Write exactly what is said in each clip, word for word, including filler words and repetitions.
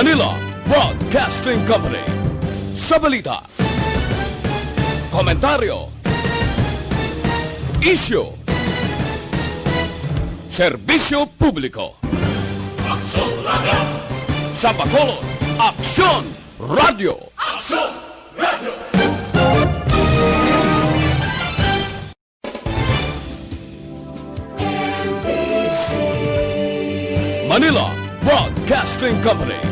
Manila Broadcasting Company. Sa balita, komentaryo, isyu, serbisyo publiko. Aksyon Radio. Sa Bacolod, Aksyon Radio. Aksyon Radio. Manila Broadcasting Company.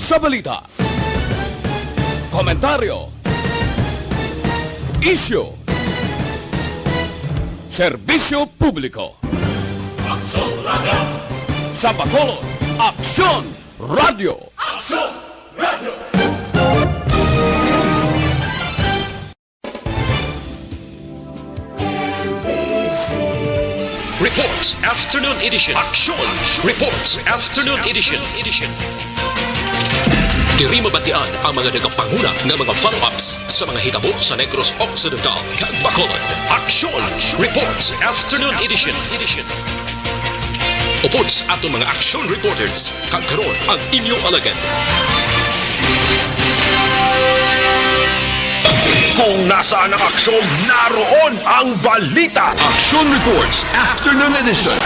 Sa balita, komentaryo, isyu, serbisyo publiko. Aksyon Radio. Sa Bacolod, Aksyon Radio. Aksyon Radio. Reports Afternoon Edition. Aksyon Reports Afternoon Edition. Diri mabatian ang mga nagapanguna nga mga follow-ups sa mga hitabo sa Negros Occidental kag Bacolod. Aksyon Reports Afternoon Edition. Upod sa aton mga aksyon reporters, kag karon ang inyo alagad. Kung nasaan ang aksyon, naroon ang balita. Action Reports Afternoon Edition.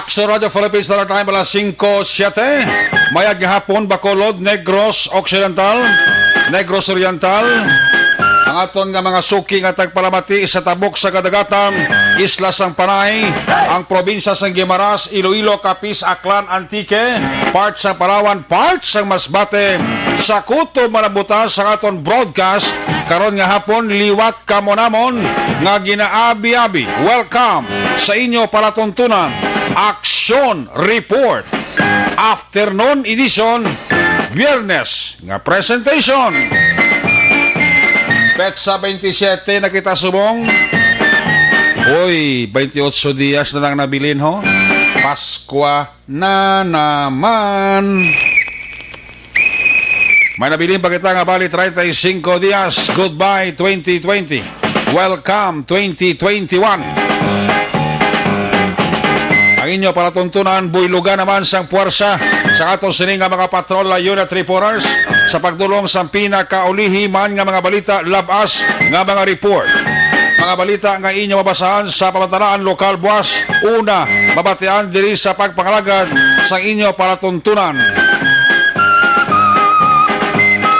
Aksyon Radio Philippines Standard Time, alas singko siete. Mayad nga hapon, Bacolod, Negros Occidental, Negros Oriental, ang aton nga mga suki nga tagpalamati sa tabok sa kadagatan, Isla sang Panay, ang probinsya sang Guimaras, Iloilo, Capiz, Aklan, Antique, part sang Palawan, part sang Masbate, sa kutob malambutan sa aton broadcast karon nga hapon, liwat kamo namon nga ginaabi-abi. Welcome sa inyo palatuntunan, Aksyon Report, Afternoon Edition, Biyernes nga presentation. Petsa twenty-seven na kita subong. Uy, twenty-eight dias na lang nabilin, ho. Paskwa na naman. May nabilin pa kita nga bali treinta y cinco dias. Goodbye, twenty twenty. Welcome, twenty twenty-one. Ang inyo palatuntunan, buylogan naman sang puwersa sa aton sini nga mga patrol unit reporters sa pagdulong sang pinakaulihi man nga mga balita, labas nga mga report. Mga balita nga inyo mabasahan sa pamatalaan lokal buwas, una, mabatian diri sa pagpangalagad sang inyo palatuntunan.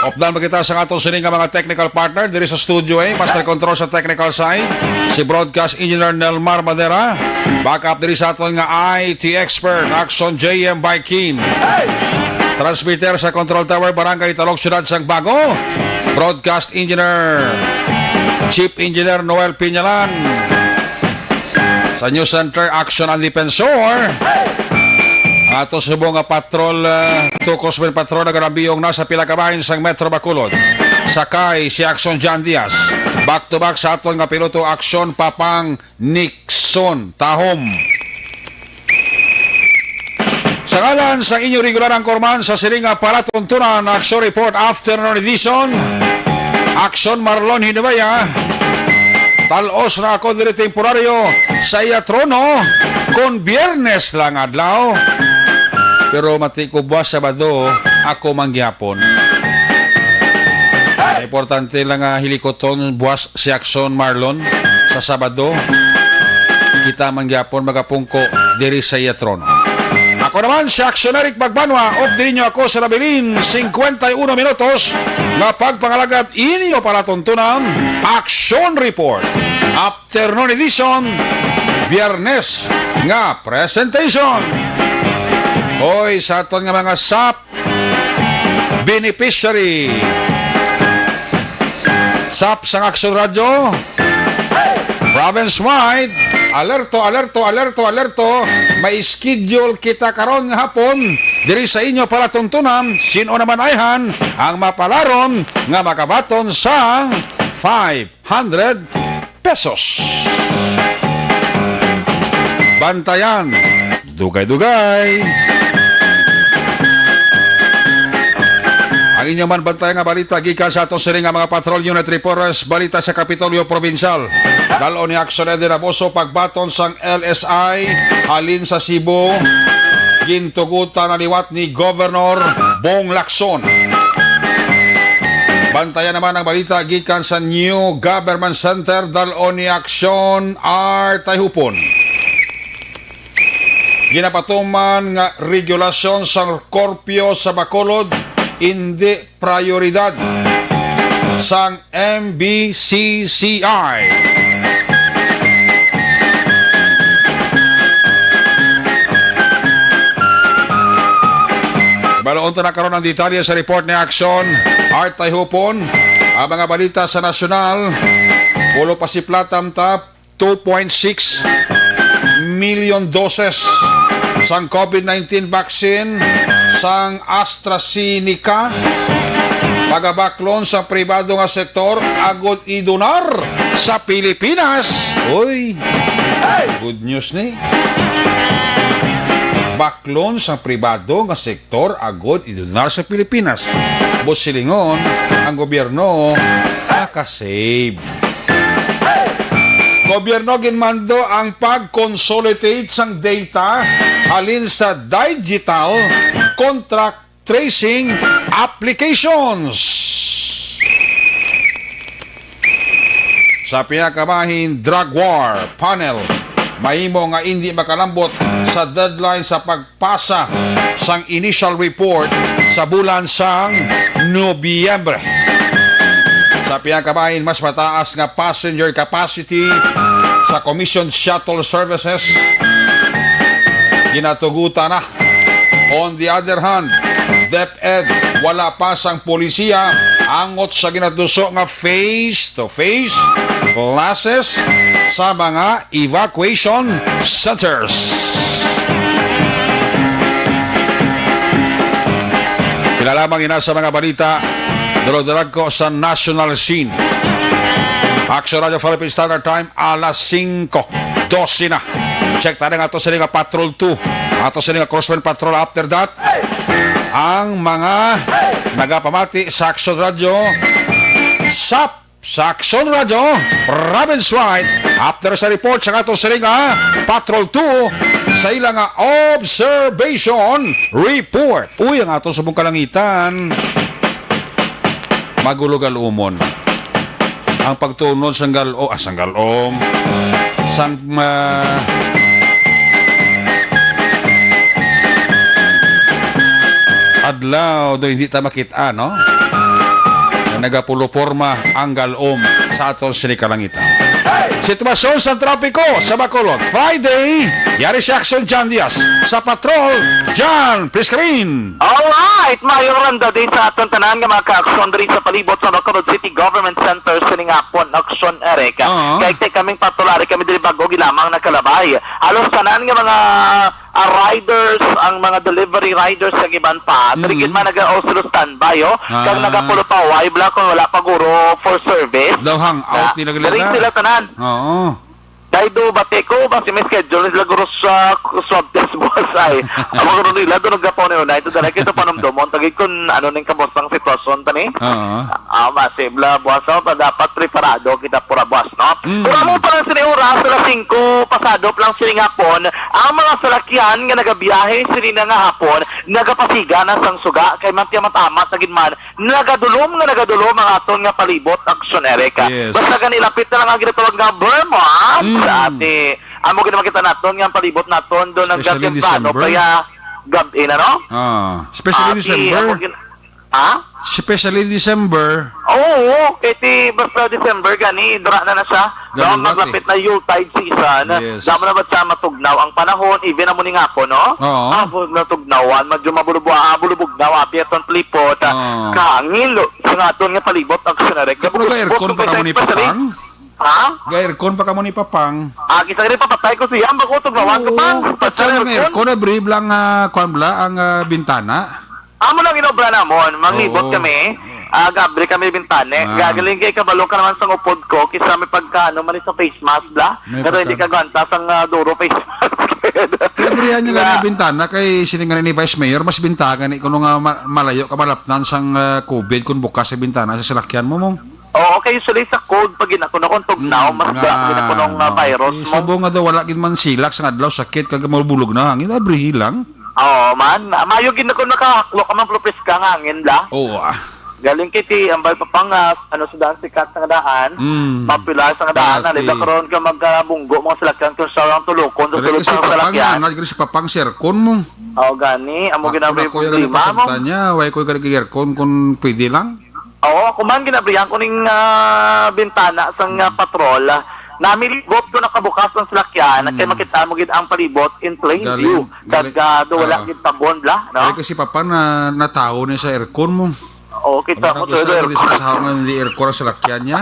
Updan pa kita sa aton sini nga mga technical partner diri sa studio, eh. Master control sa technical side, si broadcast engineer Nelmar Madera. Backup diri sa aton nga I T expert, Action J M Baikin. Transmitter sa Control Tower, Barangay Talok, Siyudad sang Bago. Broadcast engineer, Chief Engineer Noel Piñalan. Sa News Center, Action ang Defensor. Ato subong nga patrol, ah, Tukos men Patrol nagarambiyong na sa pila ka bahin sang Metro Bacolod. Sakay si Action John Diaz. Back to back sa aton nga piloto, Action Papang Nixon Tahom. Sa ngalan sang inyo regular anchorman sa sini nga palatuntunan, Action Report Afternoon Edition, Action Marlon Hinubaya. Talos na ako diri temporaryo sa iya trono kon Biyernes lang adlaw. Pero mati ko buwas Sabado, ako man gyapon. Importante lang nga hilikoton buwas si Action Marlon sa Sabado. Kita man gyapon magapungko diri sa iya trono. Ako naman si Action Eric Magbanwa, updi ninyo ako sa nabilin cincuenta y uno minutos nga pagpangalagad inyo palatuntunan, Action Report. Afternoon Edition, Biyernes nga presentation. Hoy, sa aton nga mga sap, beneficiary. Sap sang Action Radio, province-wide, alerto, alerto, alerto, alerto. May schedule kita karon nga hapon diri sa inyo palatuntunan. Sin-o naman ayhan ang mapalaron nga makabaton sang five hundred pesos. Bantayan, dugay-dugay. Ang inyo man bantayan nga balita gikan sa aton sini nga mga patrol unit reporters, balita sa Kapitolyo Provincial. Dal-on ni Action Eden Abuso pagbaton sang L S I halin sa Cebu, gintugutan na liwat ni Governor Bong Lacson. Bantayan naman ang balita gikan sa New Government Center, dal-on ni Action Art Tayhupon. Ginapatuman nga regulasyon sang korpyo sa Bacolod indi prioridad sang M B C C I. Baloon ta na karon ang detalye sa report ni Action Art Tayhupon. Ang mga balita sa nasyonal, pulo pa si Platam Tap, two point six million doses sang COVID nineteen vaccine sang AstraZeneca pagabaklon sa pribado nga sektor agod idunar sa Pilipinas. Uy, good news ni. Baklon sa pribado nga sektor agod idunar sa Pilipinas. Busilingon, ang gobyerno nakasave. Gobyerno ginmando ang pag-consolidate sang data halin sa digital contact tracing applications. Sa pinakabahin, drug war panel mahimo nga indi makalambot sa deadline sa pag pasa sang initial report sa bulan sang Nobyembre. Sa pihak kabahin, mas mataas nga passenger capacity sa commissioned shuttle services ginatugutan na. On the other hand, DepEd, wala pa sang polisiya angot sa ginatuso nga face-to-face classes sa mga evacuation centers. Pila lamang ina sa mga balita, duro-durag ko sa national scene. Action Radio Philippine Standard Time, alas singko dose na. Check tayo nga ato sila nga Patrol two. Ato sila nga Crosswind Patrol after that. Ang mga nagapamati sa Action Radio, sap sa Action Radio, province-wide, after sa report sa ato sila nga Patrol two sa ila nga observation report. Uy, ang ato sa mong kalangitan, magulo galumon. Ang pagtunod sang gal-, oh, ah, sang galom, sang, ah, adlaw do hindi ta makita, no? Na nagapuloporma ang galom sa aton sini kalangitan. Sitwasyon sa trapiko sa Bacolod. Friday, yari si Action John Diaz. Sa Patrol, John Priscarin. Alright, maayong randa din sa aton tanan nga mga ka-aksyon diri sa palibot sa Bacolod City Government Center sining hapon, Aksyon Eric. Oo. Kay tay kaming patulari kami diri bag-o gilamang nakalabay. Halos tanan nga mga, ah, riders, ang mga delivery riders kag iban pa. Diri Mm. gid man naga-, oh, sila standby, oh. Kag Ah. nagapulo pa, why bla kung wala pa guro for service? Daw hang out Na, nila diri gila. sila tanan. Oo. Dahil do, bati ko, basi may schedule nila guro sa swab test buwas ay. Ang mga guro nila, doon nagkapaw na yun. Ito talaga, ito panumdumon. Tagid kung ano ning kamusta ang sitwasyon, tani? Oo. Ah, basi, bla, buwas, oh, pa dapat preparado kita pura buwas, no? Mm. Pero amo pa lang sini oras, alas singko, pasado pa lang sini nga hapon, ang mga salakyan nga nagabiyahe sini na nga hapon, nagapasiga na sang suga, kay man tiya matamat, tagid man, nagadulom nga nagadulom ang aton nga palibot, Aksyon Eric. Yes. Basta gani lapit na lang ang ginatawag nga Vermont. Mm. Sa ati, amo gid makita naton nga ang palibot naton doon ang Especially temprano December. Kaya gab-i na, no? Ah, especially Ati, December. amo gin-, ha? Especially December. Oo, kay ti basta December gani, dira na na siya. No, Galiwat, maglapit eh. na Yuletide season. Yes. Damo na ba siya matugnaw ang panahon, even amo ni nga ako, no? Oo. Ah, bu-, natugnawan, medyo mabulubu-, ah, bulubugnaw, api aton palibot, ah, Oo. kahangin, lo, sa nga aton nga palibot, ang sinarek. Pero ga-aircon pa kamo ni Papang? Ha? Ga-aircon pa kamo ni Papang? Ah, kisa rin papatay ko siya, ang bakutog na wag Oo, pa. Patsa ng aircon, abri lang, ah, kuwan bla, ang, ah, bintana. Amo lang inobra namon, manglibot Oo. kami. Ah, gabri kami bintana. Ah. Gagaling kay kabalo ka naman sang upod ko, kisa may pagkaano man sa face mask, bla. May Pero hindi pagka- ka gwanta sang, ah, duro face mask. Kaya burihan niya Nga- gani bintana kay sini nga ni Vice Mayor, mas bintaga ni kuno nga ma-, malayo ka malapnan sang, ah, covid kung bukas sa bintana sa salakyan mo mo. Oo, kay usually sa cold, pag ginako na kung tugnaw, Mm, mas nga, ba-, ginako nung, ah, no. virus Eh, mo. Subong nga daw, wala gid man silak sa adlaw, sakit, kag mabulog na hangin, abrihi lang. Oo, man. Ah, mayo gid na kung nakahaklok ka man, pero preska nga hangin, la. Oo, ah. Galing kay ti, ambal pa pang, ah, ano, sa daan, sikat sa nga daan. Mm. Popular sa nga daan, Dati. Nalita karon ka magkabunggo, mga salakyan, kung sa ang tulukon, sa Pero tulog kasi sa papang salakyan. Ano, kasi papang sirkon mo. Oo, gani. Amo Ako ginabi na ko yung problema mo. Nagpasabta niya, why ko yung aircon kung pwede lang? Oo, ako man, ginabrihan ko ning, ah, bintana sang, ah, patrol. Namilibot ko nakabukas ang salakyan, Mm. kay makita mo gid ang palibot in plain Galing, view. Kag, galing. ah, do wala Oo. gid tabon, bla, no? Ay, kasi papa na natawo na sa aircon mo. Oo, kita Wala mo ko to, sa Edward. Hindi sa kasawa nga hindi aircon ang salakyan niya.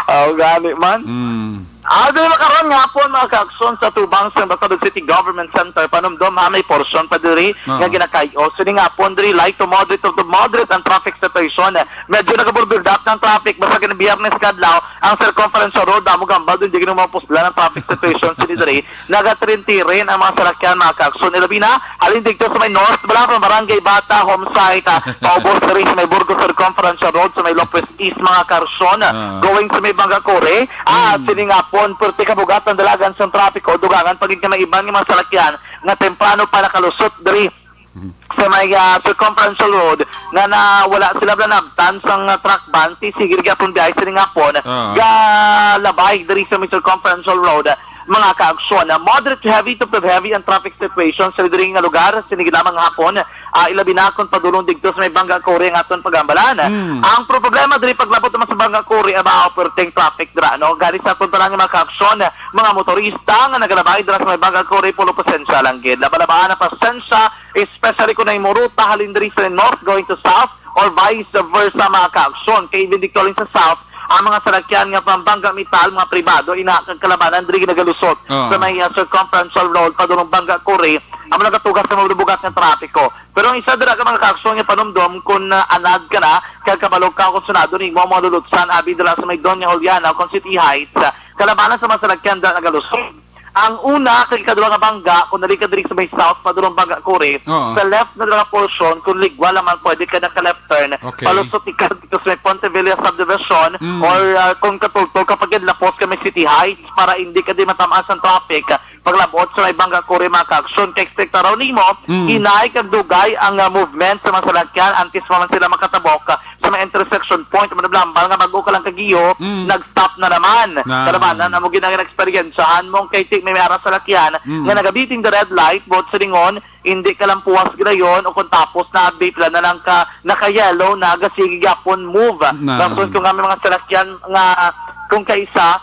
Oo, gani man. Mm. Ah, diri makaron nga hapon, mga kaakson, sa tubang sa Embasado City Government Center, panumdom ha may porsyon pa diri Oo. nga ginakayo. Sining hapon diri, light to moderate or to moderate ang traffic situation. Medyo nagabubuild up ng traffic basta kini Biyernes kadlaw ang circumferential road amo gambal din di mapuslan ang traffic situation sini diri. Nagatirintirin ang mga salakyan, mga kaakson. Ilabi na, halin dito sa may North Balapang, Barangay Bata, home site, ah, paubos diri sa may Burgos Circumferential Road, sa may Lopez East, mga kaakson, Ah. going sa may Bangkakore. Ah, Mm. sining hapon, perti kabugat ang dalagan sa trapiko, dugangan pagid nga may iban nga mga salakyan nga temprano pa nakalusot diri Mhm. sa may, ah, Circumferential Road nga na wala sila bala nabtan sang, ah, truck ban, ti sige gyapon biyahe sining hapon, Ah. galabay diri sa may Circumferential Road, mga kaakson. Ah, moderate to heavy to heavy ang traffic situation sa diri nga lugar, sining lamang hapon, ah, ilabi na kung padulong didto sa may Bangkakore ang aton pagambalan. Mm. Ang problema diri paglabot naman sa Bangkakore, aba, perting traffic dira, no? Gani sa aton tanan nga mga kaakson, mga motorista nga nagalabay dira sa may Bangkakore, pulo pasensya lang gid. Labalabaan ang pasensya, especially kung naay muruta halin diri sa north going to south or vice versa, mga kaakson. Kay even dito lang sa south, ang mga salakyan nga pambangga metal, mga pribado, ina kag kalabanan diri nagalusot Oo. sa may, ah, circumferential road, padulong Bangkakore, ang mga katugas sa mga bugat nga trapiko. Pero ang isa dira ka mga kaakson nga panumdom kung, ah, anad ka na, kag kabalog ka kung sunado nimo ang mga lulutsan, abi dira sa may Doña Juliana, kung City Heights, ah, kalabanan sa mga salakyan dira nagalusot. Ang una kag ikaduha nga bangga, kung dali ka diri sa may south, padulong Bangkakore, Oo. sa left na lang portion, kung ligwa lamang pwede ka naka-left turn, Okay. palusot ikaw dito sa may Ponte Villa subdivision, Mm. or, ah, kung katultol ka pag lapos ka may City Heights, para hindi ka di matamaan sa traffic, ah, paglabot sa may Bangkakore, mga kaakson, kay expect raw nimo, Mm. hinay kag dugay ang, ah, movement sa mga salakyan, antes pa man sila makatabok, ah, sa may intersection point, manublamban nga bago ka lang kagiyo, Mm. nag-stop na naman. Na. Kalabanan, amo gid ang eksperyensyahan mo kay ti may ara salakyan Mm. nga nagabiting the red light, buot silingon, hindi ka lang puwas gidayon o kung tapos na abi pila na lang ka naka-yellow na gasigi gyapon move. Na. Rason ko nga may mga salakyan nga kung kaisa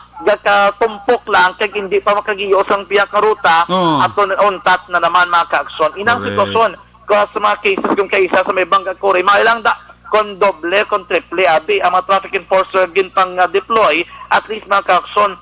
gakatumpok lang kag hindi pa makagiyo sang pihak nga ruta Oo. ato untat na naman mga kaakson. Inang Correct. sitwasyon ko sa mga cases kung kaisa sa may Bangkakore, may lang da kon doble, kon triple, abi, ang mga traffic enforcer ginpang, ah, deploy, at least mga kaakson,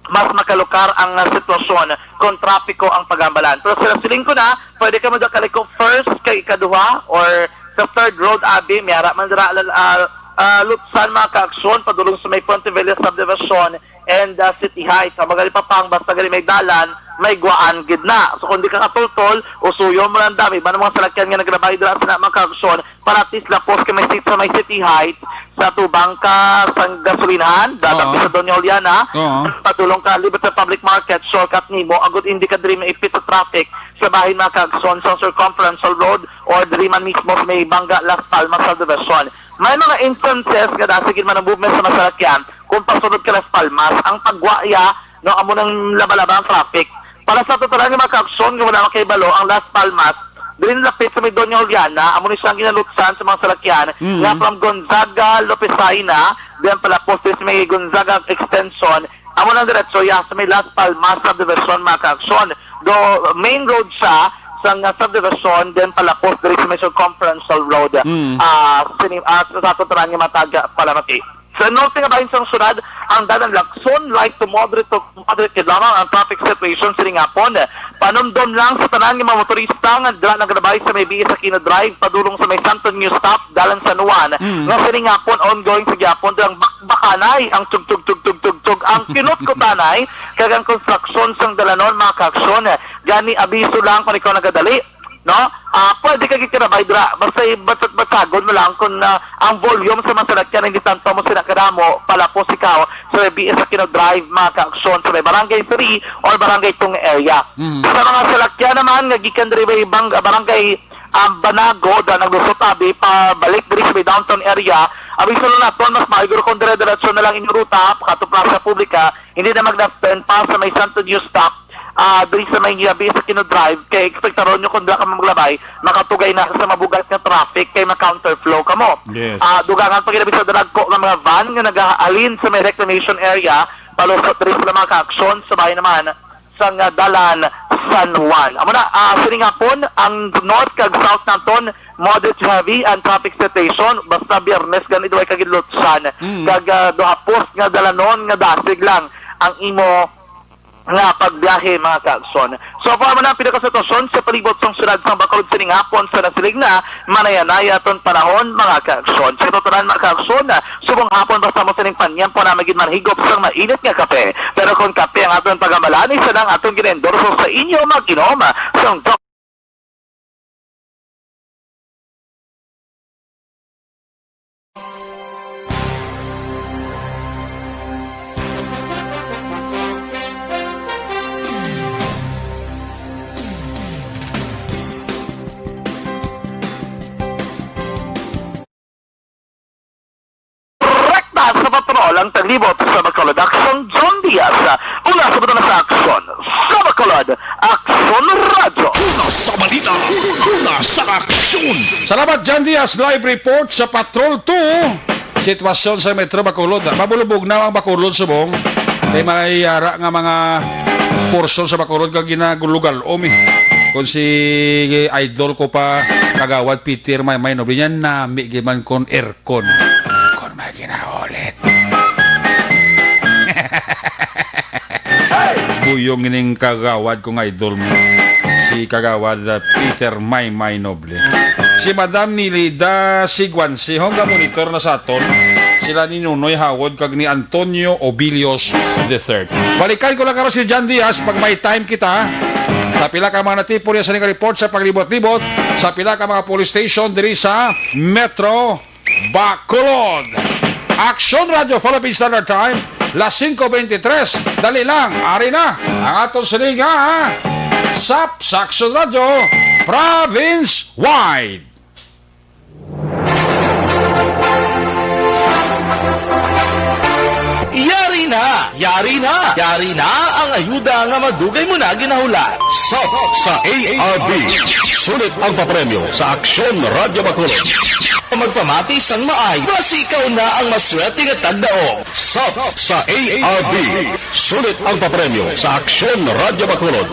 mas makalukar ang, ah, sitwasyon kung trapiko ang pagambalan. Pero sila siling ko na, pwede ka madakaliko first kay ikaduha or sa third road, abi, may ara man dira, ah, ah, lutsan mga kaakson, padulong sa may Ponte Villa subdivision and, ah, City Heights. Ang mga lipapang, basta gali may dalan, may guwaan gid na. So kung di ka katultol, usuyo mo lang dami. Iba na mga salakyan nga naglabay dira sa mga kaakson, para at least lapos ka may seat sa may City Heights, sa tubang ka sa gasolinahan, dadang Oo. sa Doña Juliana, Oo. padulong ka Liberty Public Market, shortcut nimo, agud hindi ka diri maipit sa traffic sa bahin mga kaagson sa Circumferential Road or diri man mismo sa may Bangga Las Palmas subdivision. May mga instances nga dasig man ang movement sa masalakyan kung pasulod ka Las Palmas, ang pagwaya, no, amo nang laba-laba ang traffic. Para sa totalan nga mga kaagson nga wala makahibalo ang Las Palmas, diri lapit sa may Doña Juliana, amo ni siyang ginalutsan sa mga salakyan Mm. nga from Gonzaga, Lopesina, then palapos din sa may Gonzaga Extension, amo nang diretso ya sa may Las Palmas subdivision, mga kaagson. Do main road siya sa nga subdivision, then palapos diri sa may Circumferential Road. Mm. Ah, sini-, ah, sa totalan nga mataga palamati. Sa norte nga bahin sang syudad, ang dalan Lacson, light to moderate to moderate gid lamang ang traffic situation sining hapon. Panumdom lang sa tanan nga mga motorista nga dira naglabay sa may B S Aquino Drive padulong sa may Santo Niño stop, dalan San Juan, Mm. nga sining hapon ongoing sa gyapon ang bakbakanay, ang tug tug tug tug tug tug, ang kinutkutanay, kag ang konstruksyon sang dalanon, mga kaaksyon. Gani, abiso lang kung ikaw nagadali, no? Ah, pwede ka gikirabay dira. Basta i-, batsat-batsagon mo lang kung, ah, ang volume sa mga salakyan hindi tanto mo sila kadamo, palapos ikaw sa may B S Aquino Drive, mga kaaksyon, sa may Barangay three or Barangay two area. Mm. Sa mga salakyan naman nga gikan diri may bang-, Barangay, ah, Banago, da naglusot abi, pabalik diri sa may downtown area, abiso lang naton, mas maayo guro kung dire-diretso na lang inyong ruta, pakadto Plaza Publica, hindi na mag-left turn pa sa may Santo Niño stop, ah, diri sa may B S Aquino Drive, kay ekspektaron nyo kung dira ka maglabay, makatugay na sa mabugat nga traffic, kay ma-counterflow kamo. Yes. Ah, dugangan pa gid sa dalagko nga mga van nga nagahalin sa may reclamation area, palusot diri sa mga kaaksyon sa bahin naman sang, ah, dalan San Juan. Amo na, ah, sining hapon, ang north kag south naton, moderate to heavy ang traffic situation. Basta Biyernes, ganito ay kagilutsan. Mm. Kag, ah, duha post nga dalanon nga dasig lang ang imo nga pagbiyahe, mga kaaksyon. So, para man ang pinakasitwasyon sa palibot sang syudad sang Bacolod sining hapon sa nasiling na manaya-naya aton panahon, mga kaaksyon. Sa tanan, mga kaaksyon, subong hapon basta mo sining panyempo na magin manhigop sang mainit nga kape. Pero kung kape ang aton pagamalan, isa lang aton ginaendorso sa inyo mag-inom sang Rekta sa patrol ang taglibot sa Bacolod. Aksyon, John Diaz. Una sa buto na sa aksyon. Sa Bacolod, Aksyon Radyo. Una sa balita, una sa aksyon. Salamat, John Diaz. Live report sa Patrol two. Sitwasyon sa Metro Bacolod. Mabulubog na ang Bacolod, subong. Kay may yara nga mga portion sa Bacolod kag ginagulugal-om, eh. Kung si idol ko pa, Kagawad Peter Maymay Noble, niya nami gid man kon aircon. Kon may ginaulit. Buyong ining kagawad ko nga idol mo, si Kagawad, uh, Peter Maymay Noble. Si Madam Nilida Siguan, si Honda Monitor na sa aton, sila ni Nunoy Hawod kag ni Antonio Obilios the third. Balikan ko lang karon si John Diaz pag may time kita. Sa pila ka mga natipon niya sa ning report sa paglibot-libot sa pila ka mga police station diri sa Metro Bacolod. Aksyon Radyo Philippine Standard Time, las singko beintitres. Dali lang, ari na ang aton sining, ha? Sap sa Aksyon Radyo, province wide. Yari na! Yari na! Yari na ang ayuda nga madugay mo na ginahulat. Sap sa A R B. Sulit ang papremyo sa Aksyon Radyo Bacolod. Magpamati sang maay, basi ikaw na ang maswerte nga tagdaog. Sap sa A R B. Sulit ang papremyo sa Aksyon Radyo Bacolod.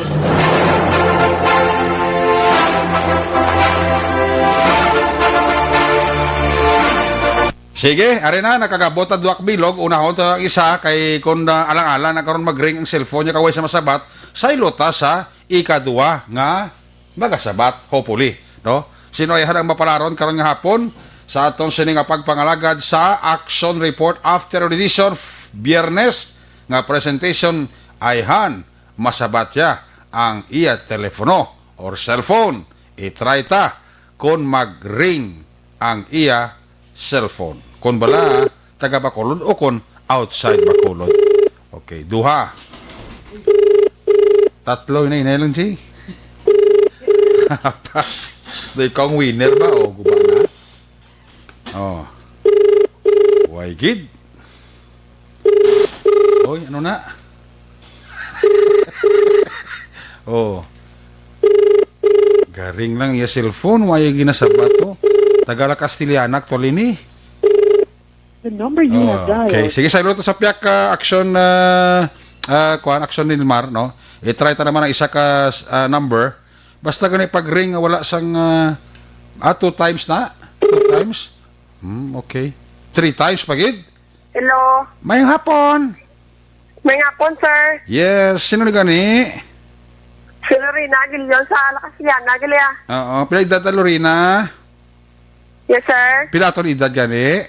Sige, ari na, nakagabot ang duwak bilog. Unahon ta ang isa, kay kung, ah, alang-alang na karon mag-ring ang cellphone niya, kaway sa masabat, saylo ta sa ikaduwa nga magasabat, hopefully, no? Sino ay ang mapalaron karon nga hapon sa aton sini nga pagpangalagad sa Action Report Afternoon Edition, f-, Biyernes, nga presentation, ayhan, masabat ya ang iya telepono or cellphone. I-try ta kon mag-ring ang iya cellphone. Kon bala taga Bacolod o kon outside Bacolod. Okay, duha. Tatlo na, inay lang, G. Apat. Do ikaw ang winner ba? O, guba na. Oh. Way gid. Oy, ano na? Oh. Garing lang iya cellphone, way ginasabat to. Taga La Castellana actually ni. The number you have Oh, dialed. Okay. Sige, saylo ta sa piyak, ah, action, ah, ah, kuan, action ni Nilmar, no? I-try ta naman ang isa ka, ah, number. Basta gani pag-ring nga wala sang, ah, ah, two times na. Two times. Hmm, okay. Three times pa gid. Hello. Mayong hapon. Mayong hapon, sir. Yes, sino ni gani? Si Lorena Aguilion sa La Castellana, gali, ah. Oo, pila edad ta, Lorena? Yes, sir. Pila aton edad gani?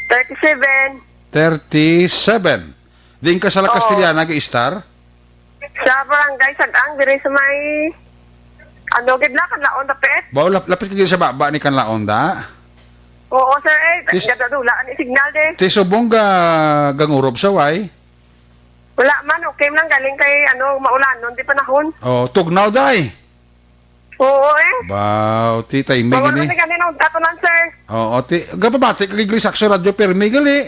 Thirty-seven. Thirty-seven. Diin ka sa La Oo. Castellana, ga-istar? Sa barangay Sag-ang, diri sa may, ano, gid na, Kanlaon, dapit. Baw, lap-, lapit ka gid sa baba ni Kanlaon, da? Oo, sir, eh, Tis- gadadula, ang signal, de. Ti subong ga-, gangurob sa way? Wala man, okay man, galing kay, ano, maulanon, di panahon. Oh, tugnaw, day. Oo, eh. Baw, ti timing Mawala ini. na gani nang dato lang, sir. Oo, ti, gapamati ka gid sa Aksyon Radyo, pirmi gali.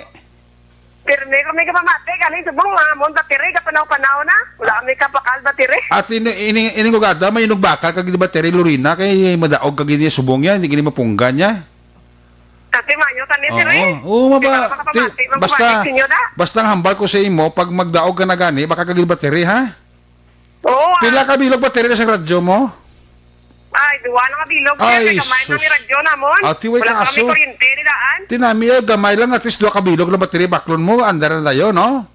Pirmi kami gapamati, gani subong nga, amon battery, gapanaw-panaw na. Wala kami kapakal battery. At ini, ini, ini ko gada, may inugbakal ka gid battery, Lorena, kay madaog ka gid subong yan, hindi gini mapunggan niya. Ate, mayo tani, sir, eh. Oo, oo, Di maba-, ka makapamati, ti-, magpamati basta, sa inyo, da. basta ang hambal ko sa imo, pag magdaog ka na gani, baka ka gid battery, ha? Oo, ah. Pila ka bilog battery na sa radyo mo? Ay, duwa na ka bilog, sir. Ay, Kay gamay na sus. May radyo namon. Ati, way Wala pa kami kaso. Kuryente, nilaan. Tinami, eh, gamay lang, at least duwa ka bilog na battery, baklon mo, andar na tayo, no?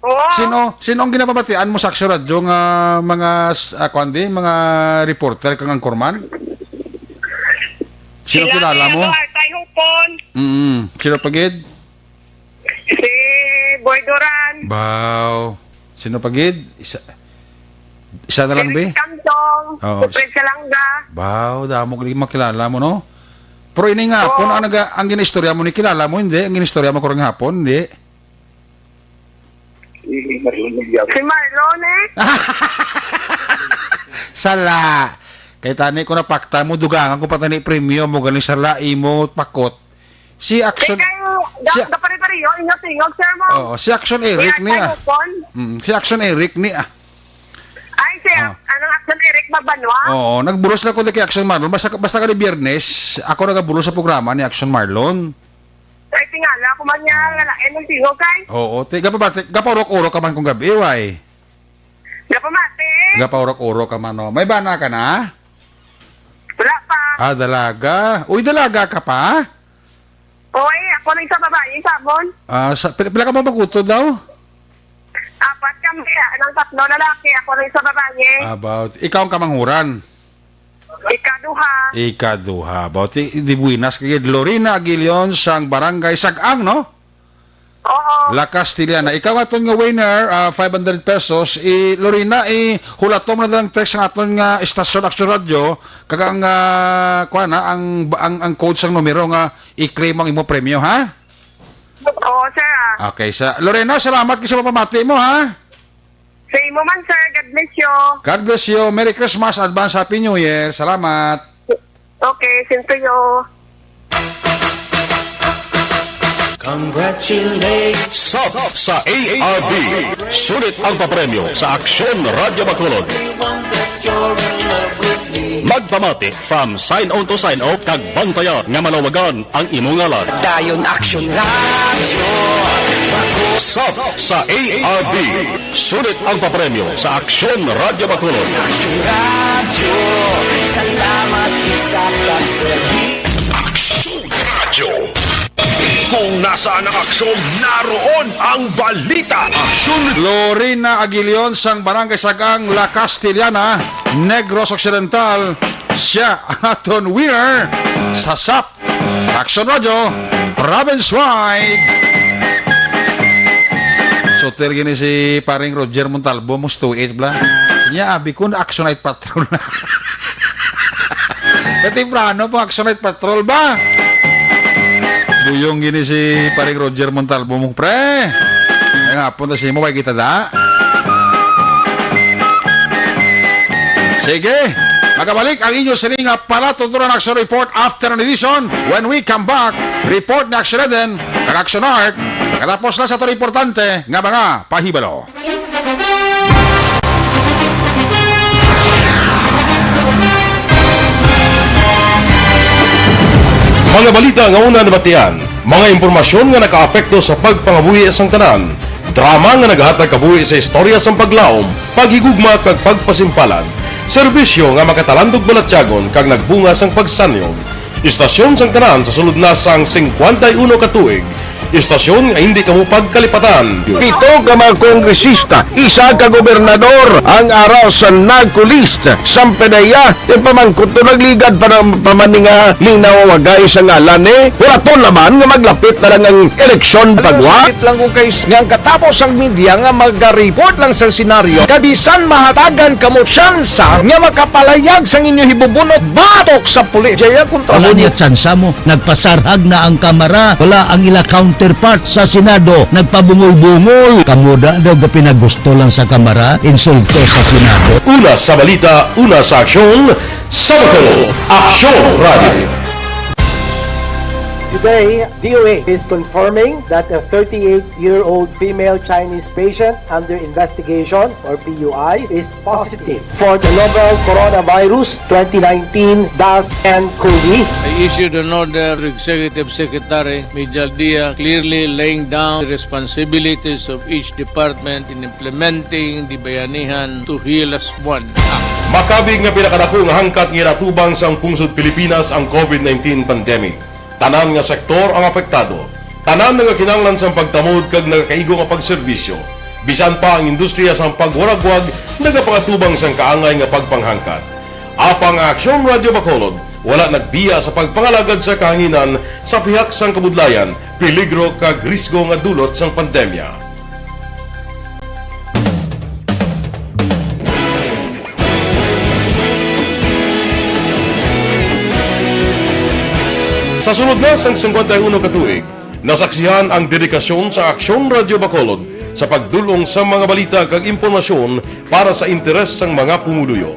Oo. Sino, sino ang ginapamatian mo sa Aksyon Radyo nga mga s-, ah, kuwan di, mga reporter kang anchorman? Sino Sila kilala ni, mo? Ano, Artay Hupon. Mm, sino pa gid? Si Boy Duran. Baw. Sino pa gid? Isa, isa na lang, Eric be? Cantong. Oo. Si Fred Salanga. Baw, damo gid makilala mo, no? Pero ini nga Oo. hapon, ang naga-, ang ginaistorya mo ni kilala mo, hindi? Ang ginaistorya mo ko rin hapon, hindi? Si Marlon, eh. Sala. Kay tani ko napakta mo, dugangan ko pa tani premyo mo, galing sala, imo, pakot. Si Action, Kay kayo, da-, si kapare-pareho, inyo tingog, sir, mo. Oo, si Action Eric Kaya ni, ah. kayo, Pon. Mm, si Action Eric ni, ah. Ay, si Ah. Ac-, anong Action Eric Magbanwa? Oo, nagbulos na ko di kay Action Marlon. Basta, basta ka di Biyernes, ako nagabulos sa programa ni Action Marlon. Ay, tingala, ako man niya, Ah. lalaki ng tingog, kay. Oo, ti-, gapa ba, ti-, gapaurok-urok ka man kung gabi, way? Gapamati. Gapaurok-urok ka man, no? May bana ka na? Wala pa. Ah, dalaga. Uy, dalaga ka pa? Oy, ako lang sa babae, sabon. Ah, sa, pila, pila ka mga baguto daw? Apat kami, ah, ng tatlo lalaki, ako lang sa babae. About, ikaw ang kamanghuran? Ikaduha. Ikaduha. About, di, di buenas kay Lorena Aguilion sang Barangay Sag-ang, no? Oo. La Castellana. Ikaw aton nga winner, ah, five hundred pesos. I, Lorena, i, hulatom na lang text ang aton nga istasyon, Action Radio. Kag ang, ah, kuha na, ang, ang, ang code sang numero nga i-claim ang imo premyo, ha? Oo, sir, ah. Okay, sa, Lorena, salamat kay sa pamati mo, ha? Sa imo man, sir. God bless you. God bless you. Merry Christmas, advance Happy New Year. Salamat. Okay, same to you. Congratulations. Sap sa A R B. Sulit ang papremyo sa Aksyon Radyo Bacolod. Magpamati from sign on to sign off kag bantayan nga malawagan ang imo ngalan. Dayon Action Radio. Sap sa A R B. Sulit ang papremyo sa Aksyon Radyo Bacolod. Action Radio, salamat sa pagserbi. Aksyon Radio. Kung nasaan ang aksyon, naroon ang balita. Aksyon. Lorena Aguilion sang Barangay Sag-ang, La Castellana, Negros Occidental, siya aton winner sa sap sa Action Radio, province-wide. So, ter gini si paring Roger Montalbo, must to it, bla. Siya, abi ko, na Action Night Patrol na. Katimprano po, Action Night Patrol ba? Buyong gini si paring Roger Montalbo mo, pre. Ay nga, punta si mo, kay kita da. Sige, magabalik ang inyo sini nga Palatuntunan Action Report after an edition. When we come back, report ni Action Eden, kag Action Art, katapos na sa to importante nga mga pahibalo. Mga balita nga una nabatian, mga impormasyon nga nakaapekto sa pagpangabuhi sang tanan, drama nga naghatag kabuhi sa istorya sang paglaom, paghigugma kag pagpasimpalan, serbisyo nga makatalandog balatyagon kag nagbunga sang pagsanyog. Istasyon sang tanan sa sulod na sang singkwenta y uno ka tuig, Istasyon nga hindi kamo pagkalipatan. Pito ka mga kongresista, isa ka gobernador ang ara sa NAGCO list. Sampanaya, ti pamangkot to nagligad pa ng pamaninga ning nawawagay sa ngalan ni. Wala to naman nga maglapit na lang ang eleksyon pagwa. Sakit lang ko, guys, nga ang katapos ang media nga magariport lang sa senaryo, kabisan mahatagan kamo tsansa nga makapalayag sang inyo hibubunot batok sa pulis. Jaya kontra Wala mo. Niya tsansa mo. Nagpasarhag na ang kamara. Wala ang ila counterpart sa Senado. Nagpabungol-bungol. Kamo da daw gapinagusto lang sa kamara, insulto sa Senado. Una sa balita, una sa aksyon, sa Bacolod, Aksyon Radio. Today, D O A is confirming that a thirty-eight-year-old female Chinese patient under investigation, or P U I, is positive for the novel coronavirus twenty nineteen dash N cov. I issued an order to Executive Secretary Mijal Dia, clearly laying down the responsibilities of each department in implementing the Bayanihan to Heal As One Act. Makabig nga pinakadako nga hangkat nga ginatubang sang pungsod Pilipinas ang covid nineteen pandemic. Tanan nga sektor ang apektado. Tanan nga kinahanglan sang pagtamod kag nagakaigo nga pagserbisyo. Bisan pa ang industriya sang pagwaragwag nagapangatubang sang kaangay nga pagpanghangkat. Apang ang Aksyon Radio Bacolod wala nagbiya sa pagpangalagad sa kahanginan sa pihak sang kabudlayan, peligro kag risgo nga dulot sang pandemya. Sa sulod na sang singkwenta y uno ka tuig, nasaksihan ang dedikasyon sa Aksyon Radio Bacolod sa pagdul-ong sa mga balita kag impormasyon para sa interes sang mga pumuluyo.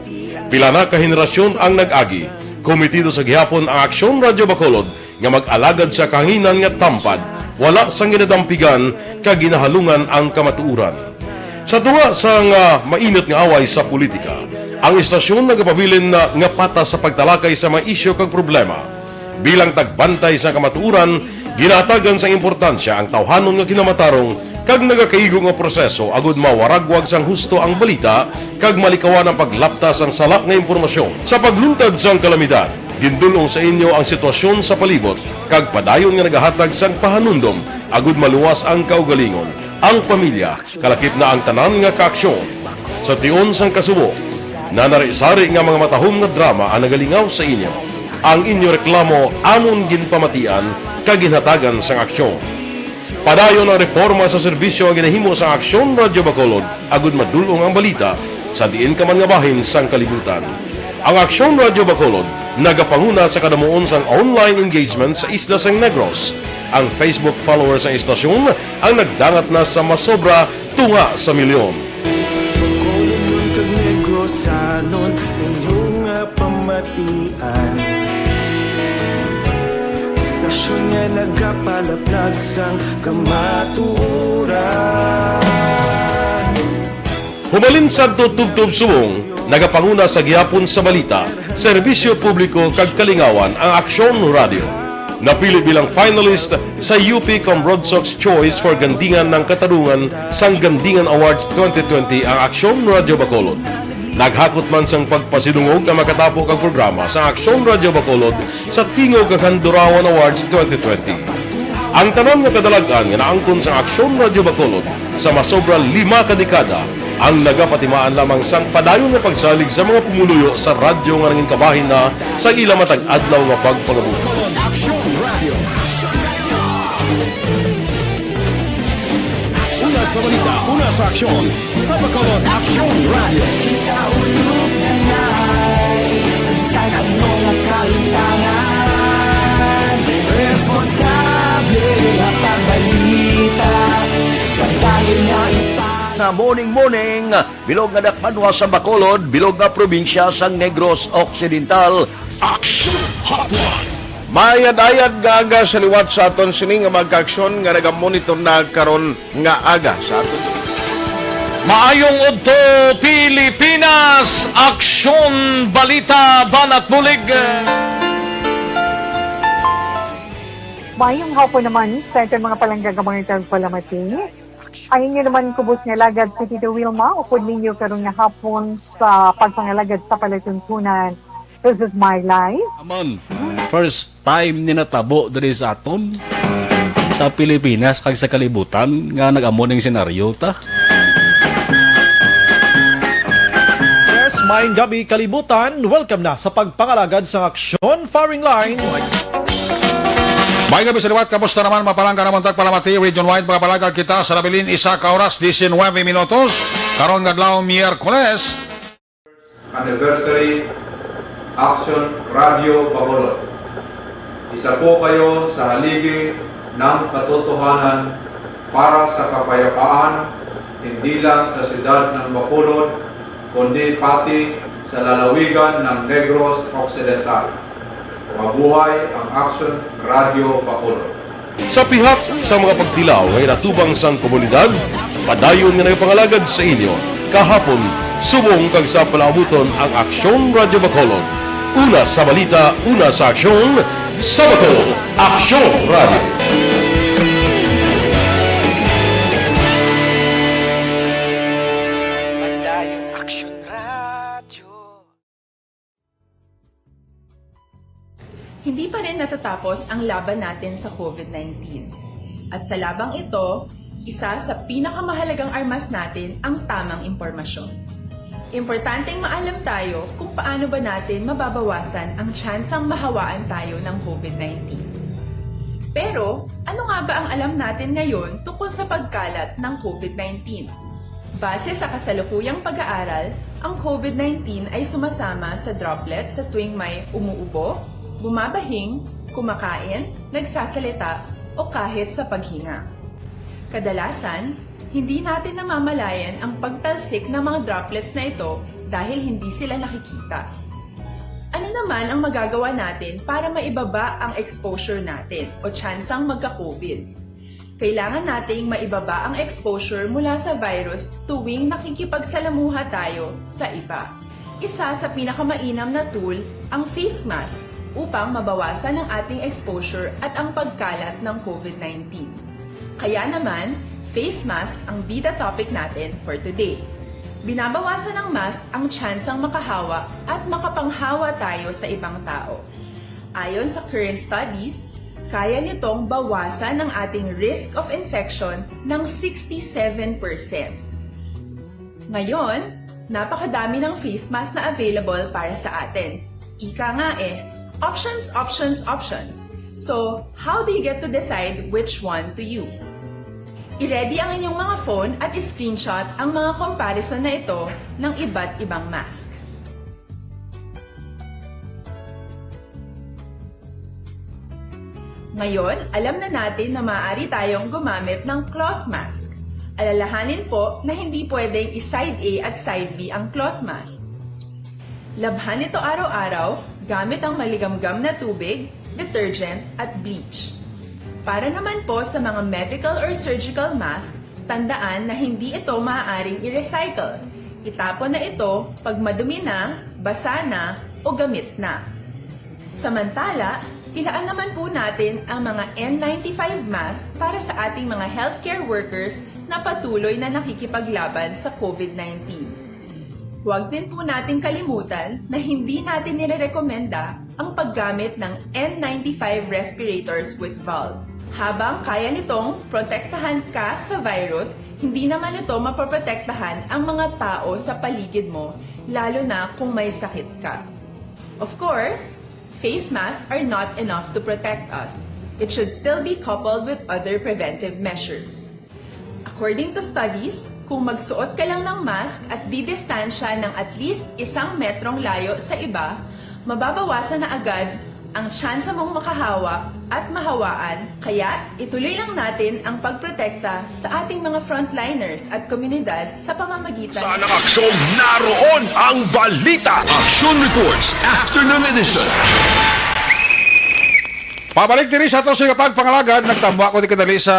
Pila na ka henerasyon ang nag-agi. Komitido sa gihapon ang Aksyon Radio Bacolod nga mag-alagad sa kahanginan nga tampad, wala sang ginadampigan kag ginahalungan ang kamatuoran. Sa tunga sang, ah, mainit nga away sa politika, ang istasyon nagapabilin na nga patas sa pagtalakay sa mga isyu kag problema. Bilang tagbantay sa kamatuoran, ginahatagan sang importansya ang tawhanon nga kinamatarong kag nagakaigo nga proseso agud mawaragwag sang husto ang balita kag malikawan ang paglapta sang sala nga impormasyon. Sa pagluntad sang kalamidad, gindul-ong sa inyo ang sitwasyon sa palibot kag padayon nga nagahatag sang pahanumdom agud maluwas ang kaugalingon, ang pamilya, kalakip na ang tanan nga kaaksyon. Sa tion sang kasubo, nanari-sari nga mga matahom nga drama ang nagalingaw sa inyo. Ang inyo reklamo amon ginpamatian kag ginhatagan sang aksyon. Padayon ang reporma sa serbisyo nga ginahimo sang Aksyon Radio Bacolod agud madul-ong ang balita sa diin ka man nga bahin sang kalibutan. Ang Aksyon Radio Bacolod nagapanguna sa kadamuon sang online engagement sa isla sang Negros. Ang Facebook followers sang istasyon ang nagdangat na sa masobra tunga sa milyon. Bacolodnon kag Negrosanon, inyo nga pamatian. Istasyon nga nagapalaplag sang kamatuoran. Humalin sadto tubtob subong, nagapanguna sa gihapon sa balita, serbisyo publiko kag kalingawan ang Aksyon Radio. Napili bilang finalist sa U P Cambrodsoc's Choice for Gandingan ng Katarungan sang Gandingan Awards twenty twenty ang Aksyon Radio Bacolod. Naghakot man sang pagpasidungog ang makatapo kag programa sa Aksyon Radio Bacolod sa Tingog kag Handurawan Awards twenty twenty. Ang tanan nga kadalag-an nga naangkon sang Aksyon Radio Bacolod sa masobra lima ka dekada ang nagapatimaan lamang sang padayon nga pagsalig sa mga pumuluyo sa radyo nga nangin kabahin na sa ila matag adlaw nga pagpangabuhi. Aksyon Radio. Una sa balita, una sa aksyon, sa Bacolod Aksyon Radio. Kita ulog na ngay, sa bisan ano nga kahitangan, responsable nga pagbalita, pagdayon nga ipang- Nga morning, morning, bilog nga dakbanwa sa Bacolod, bilog nga probinsya sang Negros Occidental. Action Hotline. Maayad-ayad nga aga sa liwat sa aton sini nga mga kaaksyon nga nagamonitor na karon nga aga sa aton. Maayong udto, Pilipinas! Aksyon, balita, banat, bulig. Maayong hapon naman sa aton mga palangga nga mga tagpalamati. Ang inyo naman kubos nga alagad si Tito Wilma, upod ninyo karon nga hapon sa pagpangalagad sa palatuntunan. This is my life. Amon, first time ni natabo diri sa aton. sa Pilipinas kag sa kalibutan nga nag-amo ning senaryo ta. Yes, maayong gabi, kalibutan. Welcome na sa pagpangalagad sa Aksyon Firing Line. May gabi sa liwat, kamusta naman? Mapalangga naman tagpalamati, Region Wide, mga palagad kita sa nabilin, isa ka oras, diecinuebe minutos. Karon nga adlaw, Miyerkules. Anniversary, Aksyon Radio Bacolod. Isa po kayo sa haligi ng katotohanan para sa kapayapaan, hindi lang sa siyudad ng Bacolod, kundi pati sa lalawigan ng Negros Occidental. Mabuhay ang Aksyon Radio Bacolod. Sa pihak sa mga pagtilaw nga inatubang sang komunidad, padayon nga nagapangalagad sa inyo. Kahapon, subong kag sa palaabuton ang Aksyon Radio Bacolod. Una sa balita, una sa aksyon, sa Bacolod, Aksyon Radio. Padayon Aksyon Radio. Hindi pa rin natatapos ang laban natin sa COVID nineteen. At sa labang ito, isa sa pinakamahalagang armas natin ang tamang impormasyon. Importanteng maalam tayo kung paano ba natin mababawasan ang tsansang mahawaan tayo ng COVID nineteen. Pero, ano nga ba ang alam natin ngayon tungkol sa pagkalat ng COVID nineteen? Base sa kasalukuyang pag-aaral, ang COVID nineteen ay sumasama sa droplets sa tuwing may umuubo, bumabahing, kumakain, nagsasalita, o kahit sa paghinga. Kadalasan, hindi natin namamalayan ang pagtalsik ng mga droplets na ito dahil hindi sila nakikita. Ano naman ang magagawa natin para maibaba ang exposure natin o tsansang magka-COVID? Kailangan nating maibaba ang exposure mula sa virus tuwing nakikipagsalamuha tayo sa iba. Isa sa pinakamainam na tool ang face mask upang mabawasan ang ating exposure at ang pagkalat ng COVID nineteen. Kaya naman, face mask ang bida topic natin for today. Binabawasan ng mask ang tsansang makahawa at makapanghawa tayo sa ibang tao. Ayon sa current studies, kaya nitong bawasan ang ating risk of infection ng sixty-seven percent. Ngayon, napakadami ng face mask na available para sa atin. Ika nga eh, options, options, options. So, how do you get to decide which one to use? I-ready ang inyong mga phone at i-screenshot ang mga comparison na ito ng iba't ibang mask. Ngayon, alam na natin na maaari tayong gumamit ng cloth mask. Alalahanin po na hindi pwedeng i-side A at side B ang cloth mask. Labhan ito araw-araw gamit ang maligamgam na tubig, detergent, at bleach. Para naman po sa mga medical or surgical mask, tandaan na hindi ito maaaring i-recycle. Itapon na ito pag madumi na, basa na, o gamit na. Samantala, ilaan naman po natin ang mga N ninety-five mask para sa ating mga healthcare workers na patuloy na nakikipaglaban sa COVID nineteen. Huwag din po nating kalimutan na hindi natin nirerekomenda ang paggamit ng N ninety-five respirators with valve. Habang kaya nitong protektahan ka sa virus, hindi naman ito mapoprotektahan ang mga tao sa paligid mo, lalo na kung may sakit ka. Of course, face masks are not enough to protect us. It should still be coupled with other preventive measures. According to studies, kung magsuot ka lang ng mask at didistansya ng at least isang metrong layo sa iba, mababawasan na agad ang tsansa mong makahawa at mahawaan. Kaya, ituloy lang natin ang pagprotekta sa ating mga frontliners at komunidad sa pamamagitan Sa anak aksyon, naroon ang balita. Action Reports, Afternoon Edition. Pabalik diri sa ato sa pagpangalagad, nagtambwa ko di kadali sa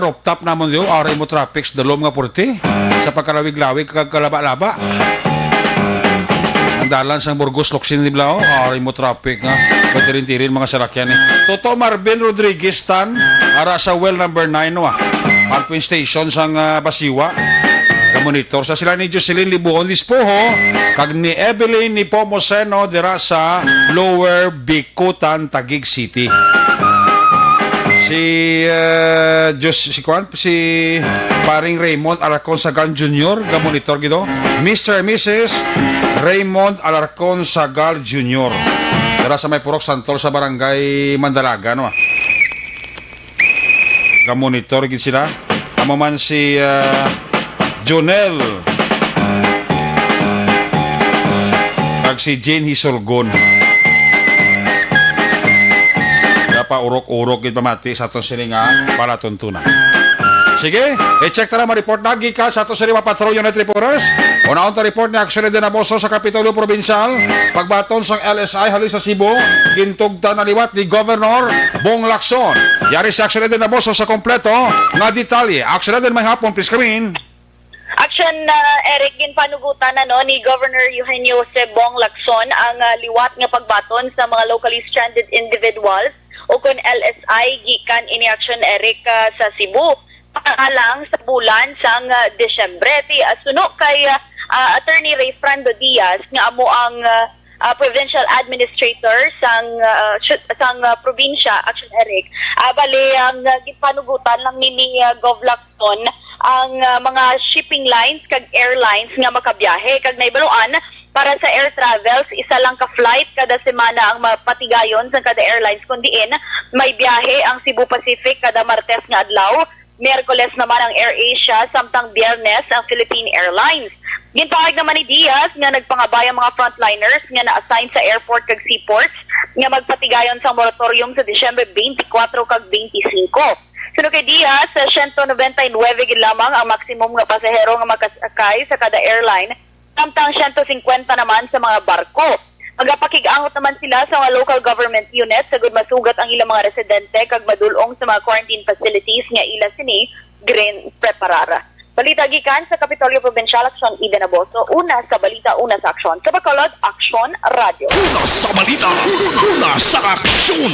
rooftop namon yo. Aray mo traffic sa dalom nga porte. Sa pagkalawig-lawig kag kalaba-laba. Ang dalan sang Burgos, Locsin, Niblao. Aray mo traffic nga. Gatirin-tirin mga salakyan eh. Toto Marvin Rodriguez tan. Ara sa well number nine wa. Pumping station sang ah, Basiwa. Gamonitor sa sila ni Jocelyn Libuon Dispoho. Kag ni Evelyn ni Pomoseno dira sa Lower Bic. Kutan, Taguig City. Si, eh, Diyos, si kuan, si paring Raymond Alarcon Sagan Junior, ga-monitor gid, oh. Mister and Missus Raymond Alarcon Sagal Junior. Dira sa may Purok Santol sa Barangay Mandalaga, no? Ga-monitor gid sila. Amo man si, eh, Jonel kag si Jane Hisulgon. Napaurok-urok gid pamati sa aton sini nga palatuntunan. Sige, i-check ta na, ma-report na gikan sa aton sini mga Patrol Unit reporters. Unahon ta report ni Action Leader Naboso sa Kapitolyo Provincial. Pagbaton sang L S I halin sa Cebu, gintugtan na liwat ni Governor Bong Lacson. Yari si Action Leader Naboso sa kompleto nga detalye. Action Leader, may hapon, please come in. Action, uh, Eric, ginpanugutan na, no, ni Governor Eugenio Jose Bong Lacson ang, uh, liwat nga pagbaton sa mga locally stranded individuals o kon L S I gikan ini, Action Eric, uh, sa Cebu. Alang sa bulan sang, uh, Disyembre. Ti, uh, suno kay, uh, uh, Attorney Rayfrando Diaz nga amo ang, uh, uh, provincial administrator sang, uh, shu-, sang, uh, probinsya, Action Eric. Uh, bali, ang, uh, gipanugutan lang ni, ni, uh, Gov Lacson ang, uh, mga shipping lines kag airlines nga makabiyahe, kag naibaluan para sa air travels, isa lang ka flight kada semana ang mapatigayon sa kada airlines, kun diin may biyahe ang Cebu Pacific kada Martes nga adlaw, Miyerkules naman ang AirAsia, samtang Biyernes ang Philippine Airlines. Ginpahayag naman ni Diaz nga nagpangabay ang mga frontliners nga na-assign sa airport kag seaports nga magpatigayon sang moratorium sa Disyembre twenty-four kag twenty-five. Suno kay Diaz, sa siyento nobenta y nuwebe gid lamang ang maximum nga pasahero nga makasakay sa kada airline, samtang siyento singkwenta naman sa mga barko. Magapakig-angot naman sila sa mga local government unit sagud masugat ang ilang mga residente kag madul-ong sa mga quarantine facilities nga ila sini ginpreparar. Balita gikan sa Kapitolyo Provincial, Aksyon Eden Aboso, una sa balita, una sa aksyon. Sa Bacolod, Aksyon Radio. Una sa balita, una sa aksyon.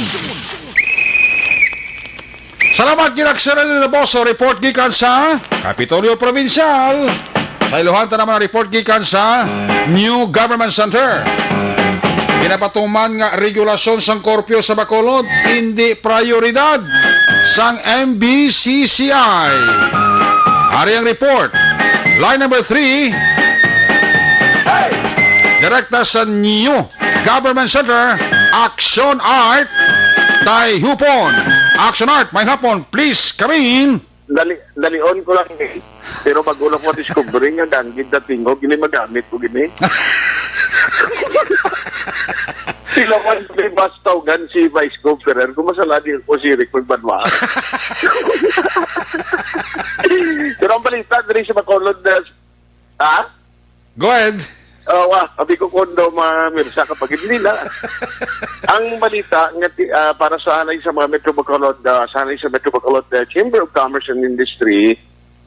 Salamat, Ginaksyon Eden Aboso. Report gikan sa Kapitolyo Provincial. Sa iluhan ta naman ang report gikan sa New Government Center. Ginapatuman nga regulasyon sang curfew sa Bacolod indi prayoridad sang M B C C I. Ari ang report. Line number three. Direkta sa New Government Center, Action Art, Tayhupon. Action Art, may hapon, please come in. Dali, dalion ko lang, eh. Pero bago lang ko discover nga danggid na tingog, hindi magamit ko gini. Sila man, may bastawgan si Vice Gov Ferrer, kung masala di ko si Rick Magbanwa. Pero ang balita, diri sa Bacolod na, ha? Go ahead. Oh, wa, abi ko kondo mamirsa kapag hindi na. Ang balita nga ti-, ah, para sa anay sa mga Metro Bacolod, ah, sa anay sa Metro Bacolod, ah, Chamber of Commerce and Industry,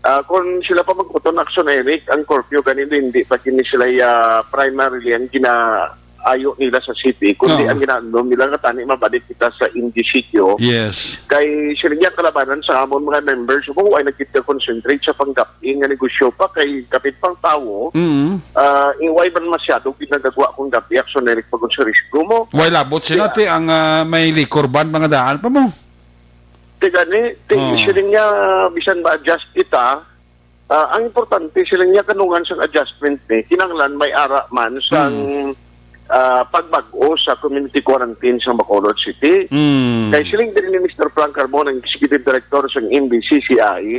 ah, kung sila pa magkuton action, Eric, ang curfew kanila hindi pa kini sila, ah, primarily ang ginaayo nila sa city, kundi Oo. ang ginaandom nila nga tani mabalik kita sa indisityo. Yes. Kay sila niya kalabanan sa amon mga members, kung ay nagkita concentrate sa panggap-i nga negosyo pa kay kapit pang tawo, Mm. ah, iway man masyado ginagagwa kung gabi, Action Eric, pagod sa risgo mo. Way labot sila, Kaya ti, ang, ah, may liquor ban, mga daan pa mo. Ti gani, ti, Oh. siling niya, bisan ba adjust kita, ah, ang importante, siling niya, kanungan sang adjustment ni, kinahanglan may ara man sang, Mm. ah, pagbag-o sa community quarantine sa Bacolod City. Mm. Kay siling din ni Mister Frank Carbon, ang executive director sang M B C C I,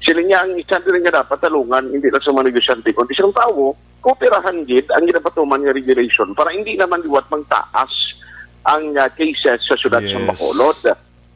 siling niya ang isa din nga dapat talungan, hindi lang sa mga negosyante, kundi sa tawo, kooperahan gid ang ginapatuman nga regulation para hindi naman liwat magtaas ang, ah, cases sa syudad sa Yes. Bacolod.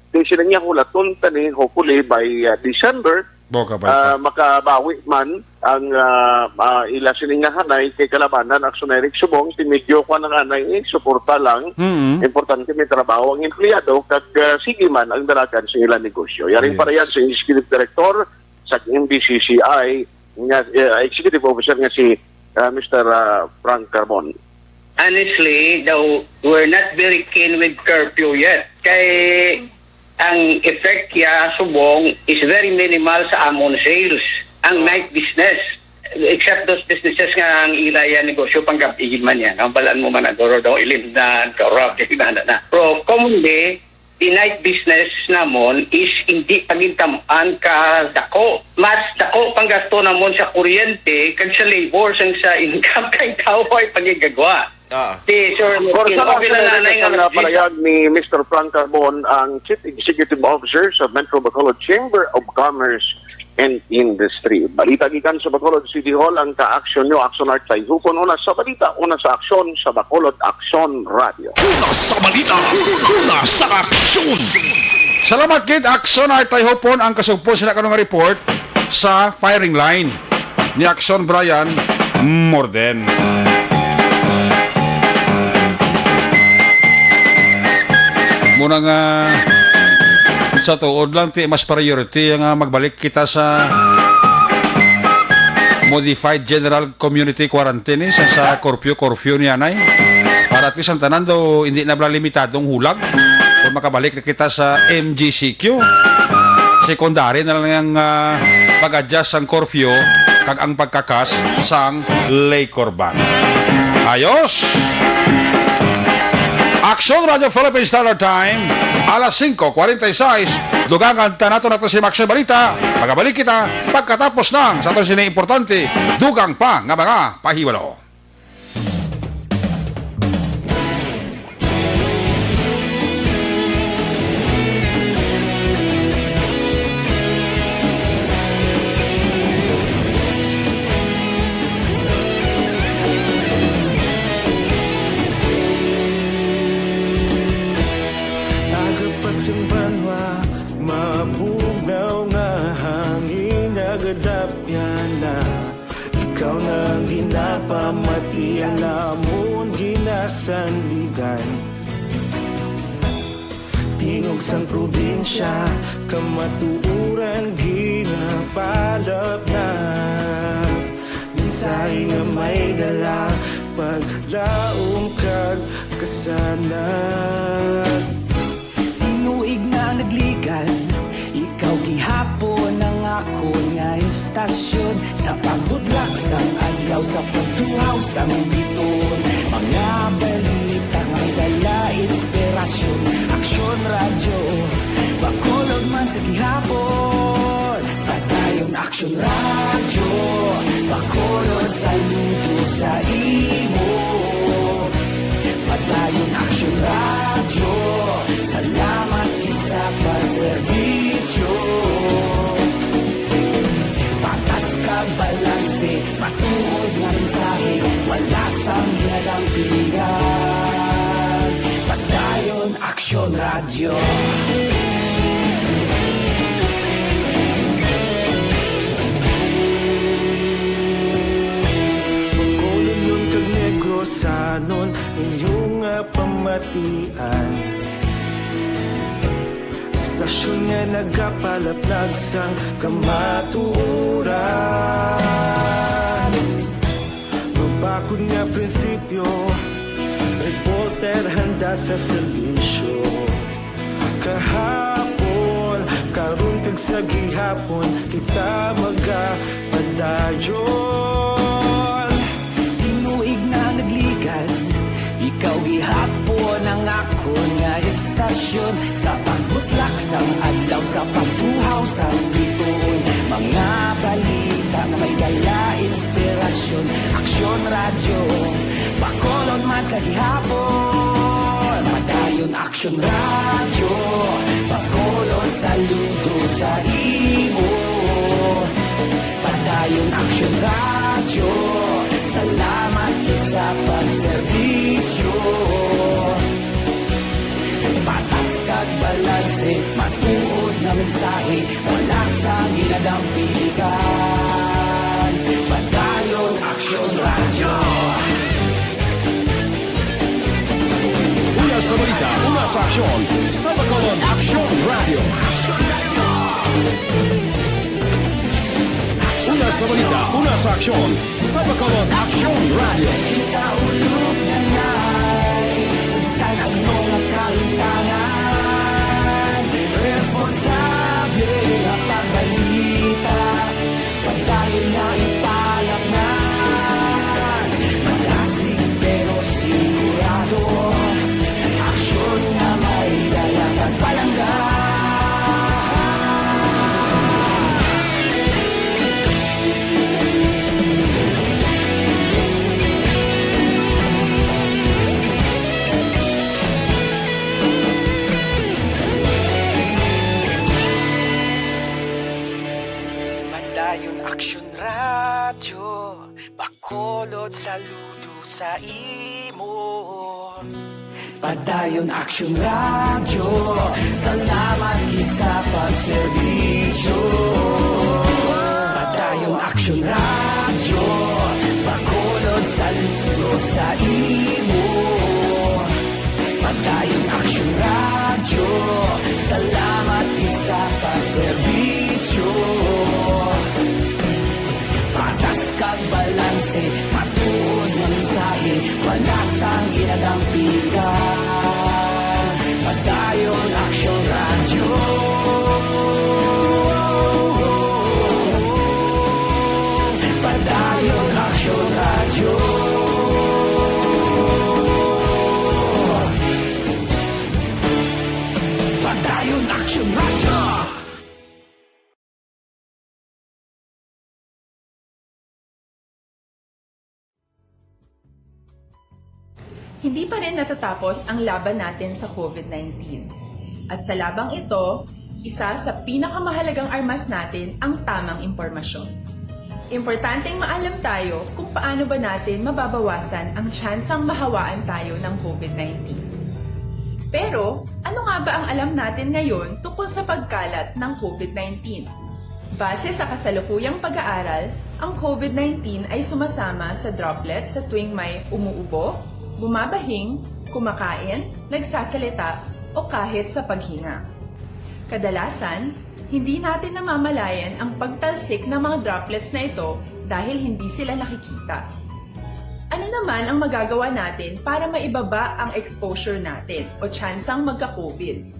Di sila niya hulaton tani, hopefully by, ah, December, Boka pa ah, ito. makabawi man ang, ah, ah, ila sini nga hanay kay kalabanan, Action Eric Subong, si medyo kwa nang hanay, eh, suporta lang. Mm. Importante may trabaho ang empleyado kag, ah, sige man ang dalagan sa ilang negosyo. Yaring Yes. parehas sa executive director sa M B C C I nga, eh, executive officer nga si, ah, Mister, ah, Frank Carbon. Honestly, daw, we're not very keen with curfew yet. Kay ang effect ya subong is very minimal sa amon sales. Ang Oh. night business, except those businesses nga ang ila ya negosyo panggab-i man yan. Ang balaan mo man ang guro daw, ilim na, karap, na, na, na. Pero commonly, the night business namon is hindi pagintam-an ka dako. Mas dako pang gasto namon sa kuryente kag sa labor sang sa income kay tawhay pagigagwa. Ah. Si Sir Martin, okay lang na, na, na, na, pahayag ni Mister Frank Carbon, ang Chief Executive Officer sa Metro Bacolod Chamber of Commerce and Industry. Balita gikan sa Bacolod City Hall, ang ka-aksyon nyo, Aksyon Art Tayhupon. Una sa balita, una sa aksyon sa Bacolod Aksyon Radio. Una sa balita, una sa aksyon. Salamat gid, Aksyon Art Tayhupon, ang kasugpon sina kanong report sa firing line ni Aksyon Brian Morden. Muna nga, sa tuod lang, ti mas priority nga magbalik kita sa modified general community quarantine, eh, sa, sa curfew, curfew ni anay. Para at least ang tanan daw, hindi na bala limitadong hulag. Kung makabalik na kita sa M G C Q, secondary na lang ang, ah, pag-adjust sang curfew kag ang pagkakas sang liquor ban. Ayos! Aksyon Radio Philippine Standard Time, alas singko kwarenta y seis. Dugangan ta nato nato si Maxine Balita. Magabalik kita pagkatapos ng sa aton sini importante, dugang pa nga mga pahibalo. Aga pa sing banwa, mabugnaw nga hangin nagadapyan na. Ikaw na ang ginapamatian namon ginasandigan. Tingog sang probinsya, kamatuoran ginapalapnap. Mensahe nga may dala, paglaom kag kasanag. Tinuig na nagligan, ikaw gihapon ang akon nga istasyon. Sa pagbudlak sang adlaw, sa pagtuhaw sang biton, mga balita nga may dala inspirasyon. Aksyon Radyo, Bacolod man sa gihapon. Padayon Aksyon Radyo, Bacolod, saludo sa imo. Padayon Aksyon Radyo, salamat gid sa pagserbisyo. Patas kag balanse, matuod nga mensahe, wala sang ginadampigan. Padayon Aksyon Radyo. Bacolodnon kag Negrosanon, inyo nga pamatian. Istasyon nga nagapalaplag sang kamatuoran. Mabakod nga prinsipyo, reporter handa sa serbisyo. Kahapon, karon kag sa gihapon, kita magapadayon. Tinuig na nagligan, ikaw gihapon ang akon nga istasyon. Sa pagbutlak sang adlaw, sa pagtuhaw sang bituon, mga balita nga may dala inspirasyon. Aksyon Radyo, Bacolod man sa gihapon. Padayon Aksyon Radyo, Bacolod, saludo sa imo. Padayon Aksyon Radyo, salamat gid sa pagserbisyo. Patas kag balanse, matuod nga mensahe, wala sang ginadampigan. Padayon Aksyon Radyo. Una sa balita, una sa aksyon, sa Bacolod Aksyon Radyo. Una sa balita, una sa aksyon, sa Bacolod Aksyon Radyo. Kita ulog na ngay, sa bisan ano nga kahimtangan, responsable nga pagbalita. Padayon nga ipalapnan, malasig pero sigurado. Aksyon nga may dala kag may Padayon Aksyon Radyo, Bacolod, saludo sa imo. Padayon Aksyon Radyo, salamat gid sa pagserbisyo. Padayon Aksyon Radyo, Bacolod, saludo sa imo. Padayon Aksyon Radyo, salamat gid sa pagserbisyo. Patas kag balanse, matuod nga mensahe, wala sang ginadampigan. Padayon Aksyon Radyo. Padayon Aksyon Radyo. Padayon Aksyon Radyo. Hindi pa rin natatapos ang laban natin sa COVID nineteen. At sa labang ito, isa sa pinakamahalagang armas natin ang tamang impormasyon. Importanteng maalam tayo kung paano ba natin mababawasan ang tsansang mahawaan tayo ng COVID nineteen. Pero, ano nga ba ang alam natin ngayon tungkol sa pagkalat ng COVID nineteen? Base sa kasalukuyang pag-aaral, ang COVID nineteen ay sumasama sa droplets sa tuwing may umuubo, bumabahing, kumakain, nagsasalita, o kahit sa paghinga. Kadalasan, hindi natin namamalayan ang pagtalsik ng mga droplets na ito dahil hindi sila nakikita. Ano naman ang magagawa natin para maibaba ang exposure natin o tsansang magka-COVID?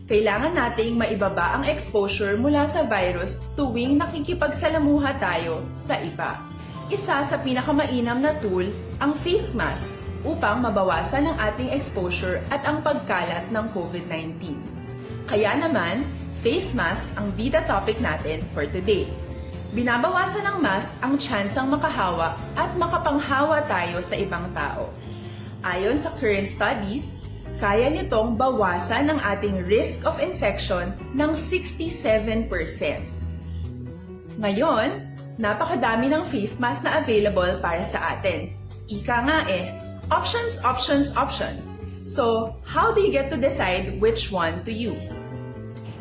Kailangan nating maibaba ang exposure mula sa virus tuwing nakikipagsalamuha tayo sa iba. Isa sa pinakamainam na tool ang face mask upang mabawasan ang ating exposure at ang pagkalat ng COVID nineteen. Kaya naman, face mask ang bida topic natin for today. Binabawasan ng mask ang tsansang makahawa at makapanghawa tayo sa ibang tao. Ayon sa current studies, kaya nitong bawasan ang ating risk of infection ng sixty-seven percent. Ngayon, napakadami ng face mask na available para sa atin. Ika nga eh, options, options, options. So, how do you get to decide which one to use?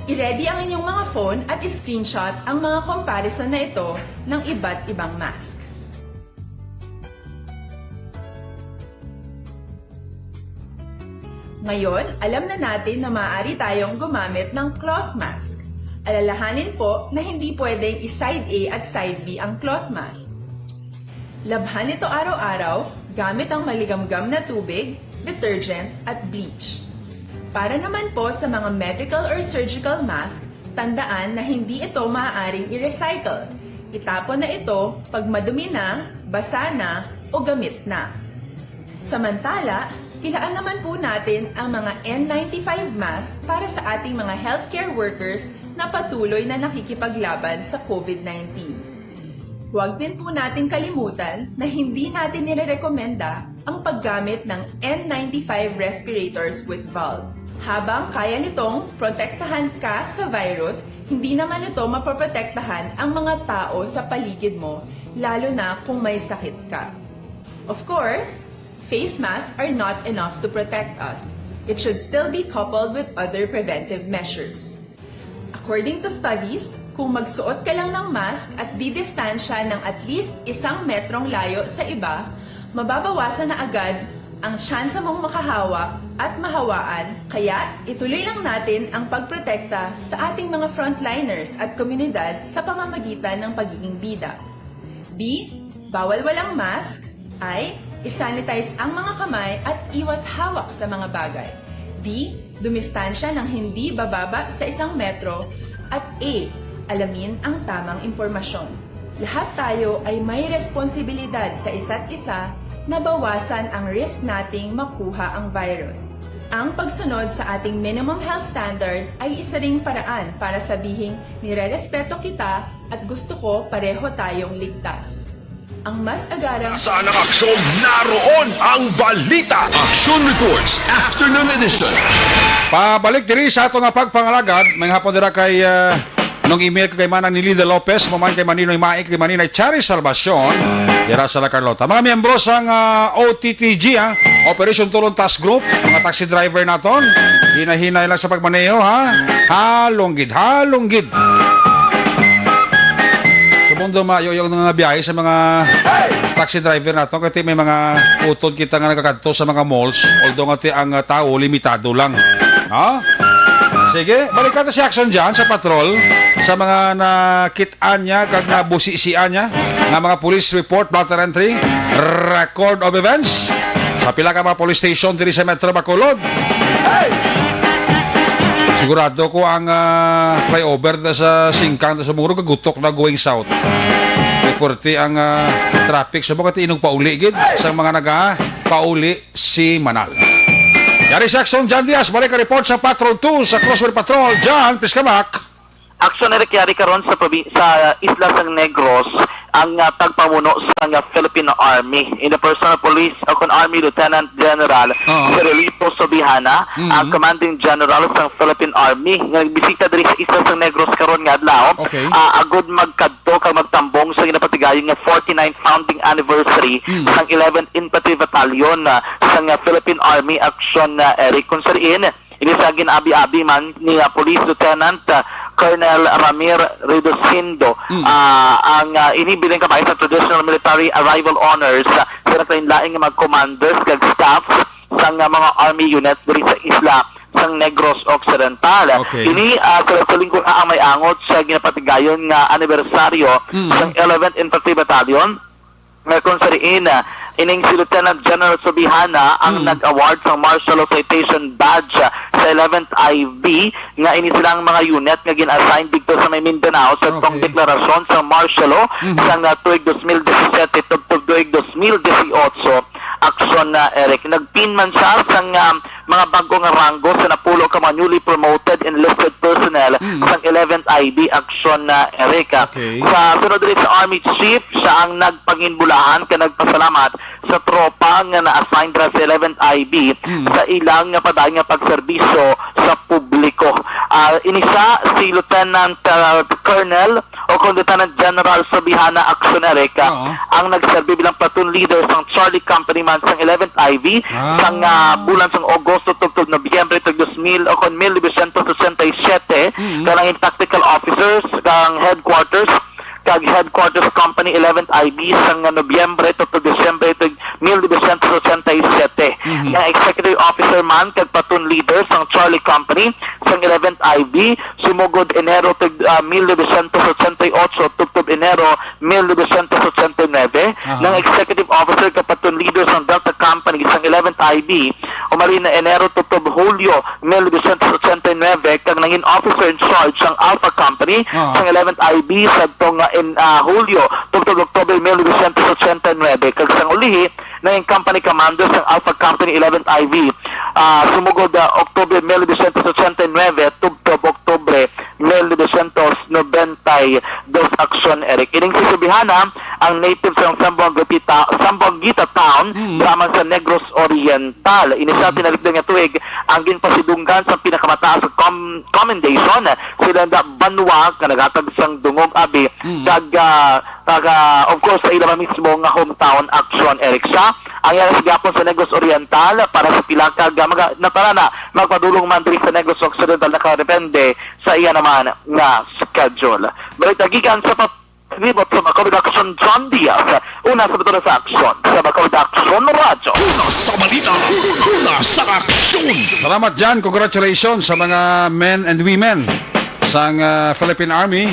I-ready ang inyong mga phone at i-screenshot ang mga comparison na ito ng iba't ibang mask. Ngayon, alam na natin na maaari tayong gumamit ng cloth mask. Alalahanin po na hindi pwedeng i-side A at side B ang cloth mask. Labhan ito araw-araw gamit ang maligamgam na tubig, detergent, at bleach. Para naman po sa mga medical or surgical mask, tandaan na hindi ito maaaring i-recycle. Itapon na ito pag madumi na, basa na, o gamit na. Samantala, ilaan naman po natin ang mga N ninety-five mask para sa ating mga healthcare workers na patuloy na nakikipaglaban sa COVID nineteen. Huwag din po nating kalimutan na hindi natin nirerekomenda ang paggamit ng N ninety-five respirators with valve. Habang kaya nitong protektahan ka sa virus, hindi naman ito mapoprotektahan ang mga tao sa paligid mo, lalo na kung may sakit ka. Of course, face masks are not enough to protect us. It should still be coupled with other preventive measures. According to studies, kung magsuot ka lang ng mask at didistansya ng at least isang metrong layo sa iba, mababawasan na agad ang tsansa mong makahawa at mahawaan, kaya ituloy lang natin ang pagprotekta sa ating mga frontliners at komunidad sa pamamagitan ng pagiging bida. B, bawal walang mask. I, isanitize ang mga kamay at iwas hawak sa mga bagay. D, dumistansya ng hindi bababa sa isang metro. At E, alamin ang tamang impormasyon. Lahat tayo ay may responsibilidad sa isa't isa na bawasan ang risk nating makuha ang virus. Ang pagsunod sa ating minimum health standard ay isa ring paraan para sabihing nirerespeto kita at gusto ko pareho tayong ligtas. Ang mas agarang Saan ang aksyon? Naroon ang balita. Action Reports, Afternoon Edition. Pabalik diri sa ato nga pagpangalagad, may hapon dira kay, ah, Nung email ko kay Manang Nilida Lopez, maman kay Maninoy Mai, kay Maninay Charis Salvacion, dira sa La Carlota. Mga miyembro sang, ah, O T T G, ah, Operation Tulong Task Group, mga taxi driver naton, hinay-hinay lang sa pagmaneho, ha? Halong gid, halong gid. Sa mundo, maayo yung mga biyahe sa mga taxi driver naton, kasi may mga utod kita nga nagakadto sa mga malls, although nga ti ang, ah, tao limitado lang. Ha? Sige, balik ka si Action dyan sa patrol, sa mga nakit-an niya kag nabusisian niya nga mga police report, blotter entry, record of events sa pila ka mga police station diri sa Metro Bacolod. Sigurado ko ang, ah, flyover na sa Singkang na sa Muro gagutok na going south. Reporte ang, ah, traffic sa mga tiinog pauli gid sa mga naga pauli si Manal. Yari si Action John Diaz, balik ang report sa Patrol two sa Crossway Patrol. John, please come back. Action Eric, yari karon sa probi-, sa isla sang Negros ang, ah, tagpamuno sang, ah, Philippine Army in the person of Police o kon Army Lieutenant General Oo. Fidelito Sobihana, Mm. ang Commanding General sang Philippine Army, nga nagbisita diri sa isla sang Negros karon nga adlaw, Okay. ah, agud magkadto kag magtambong sa ginapatigayon nga forty-ninth founding anniversary Mm. sang eleventh Infantry Battalion, ah, sang, ah, Philippine Army Action, ah, Eric, kung sa diin ini sa gin-abi-abi man ni, ah, Police Lieutenant, ah, Colonel Ramir Reducindo, Mm. ah, ang, ah, ini bilang kabahin sa traditional military arrival honors, ah, sa naglain-lain nga mga commanders kag staffs sang, ah, mga army unit diri sa isla sang Negros Occidental. Okay. Ini, ah, sa linggo na ang may angot sa ginapatigayon nga anibersaryo Mm. sang eleventh Infantry Battalion, nga kung sa diin, ah, ining si Lieutenant General Sobihana ang Mm. nag-award sang Marshall Citation Badge, ah, sa eleventh I B, nga ini sila ang mga unit nga gin-assign didto sa may Mindanao sa tong Okay. deklarasyon sa martial law Mhm. sang, ah, tuig dos mil disisiete tubtob tuig dos mil disiotso. Action na, Eric. Nagpin man siya sang, ah, mga bag-o nga ranggo sa napulo ka mga newly promoted enlisted personnel Mm. sang eleventh I B Action na, Eric. Okay. Sa sunod diri sa Army Chief, siya ang nagpanginbulahan ka nagpasalamat sa tropa nga na-assign dira sa eleventh I B Mm. sa ilang nga padayon nga pagserbisyo sa publiko. Ah, ini siya si Lieutenant, ah, Colonel o kung Lieutenant General Sobihana Action, Eric, ah, Oo. ang nagserbi bilang platoon leader sang Charlie Company man sang eleventh I B Ah. sang, ah, bulan sang Agosto tubtob Nobyembre tag dos mil o kon mil novecientos ochenta y siete, Mm. kanang tactical officers kang headquarters kag headquarters company eleventh I B sang, ah, Nobyembre tubtob Disyembre tag mil novecientos ochenta y siete. Mhm. Nga executive officer man kag platoon leader sang Charlie Company sang eleventh I B, sumugod Enero tag, ah, mil novecientos ochenta y ocho tubtob Enero mil novecientos ochenta y nuebe, Aha. Nang executive officer kag platoon leader sang Delta Company sang eleventh I B, umalin na Enero tubtob Hulyo mil novecientos ochenta y nuebe, kag nangin officer in charge sang Alpha Company Aha. sang eleventh I B sadto nga in, ah, Hulyo tubtob October mil novecientos ochenta y nuebe, kag sang ulihi nangin company commander sang Alpha Company eleventh I B, ah, sumugod, ah, October mil novecientos ochenta y nuebe tubtob Oktubre mil novecientos noventa y dos. Action, Eric. Ining si Subihana, ang native sa Zamboanga Pita-, Zamboanguita Town, Mm. dira man sa Negros Oriental. Ini sa Mm. tinalikdan nga tuig, ang ginpasidunggan sa pinakamataas nga com-, commendation sa Ilanda Banwa nga naghatag sang dungog abi Mm. kag, ah, kag, ah, of course, sa ila mismo nga hometown. Action, Eric. Siya ang iya gihapon sa Negros Oriental para sa pila ka, ah, mga, natala na magpadulong man diri sa Negros Occidental, nakadepende sa iya naman nga schedule. Balita gikan sa Libot sa Bacol Action, John Diaz. Una sa Bacol sa Action, sa Bacol Action Radyo. Una sa balita, una sa aksyon. Salamat, John. Congratulations sa mga men and women sang, ah, Philippine Army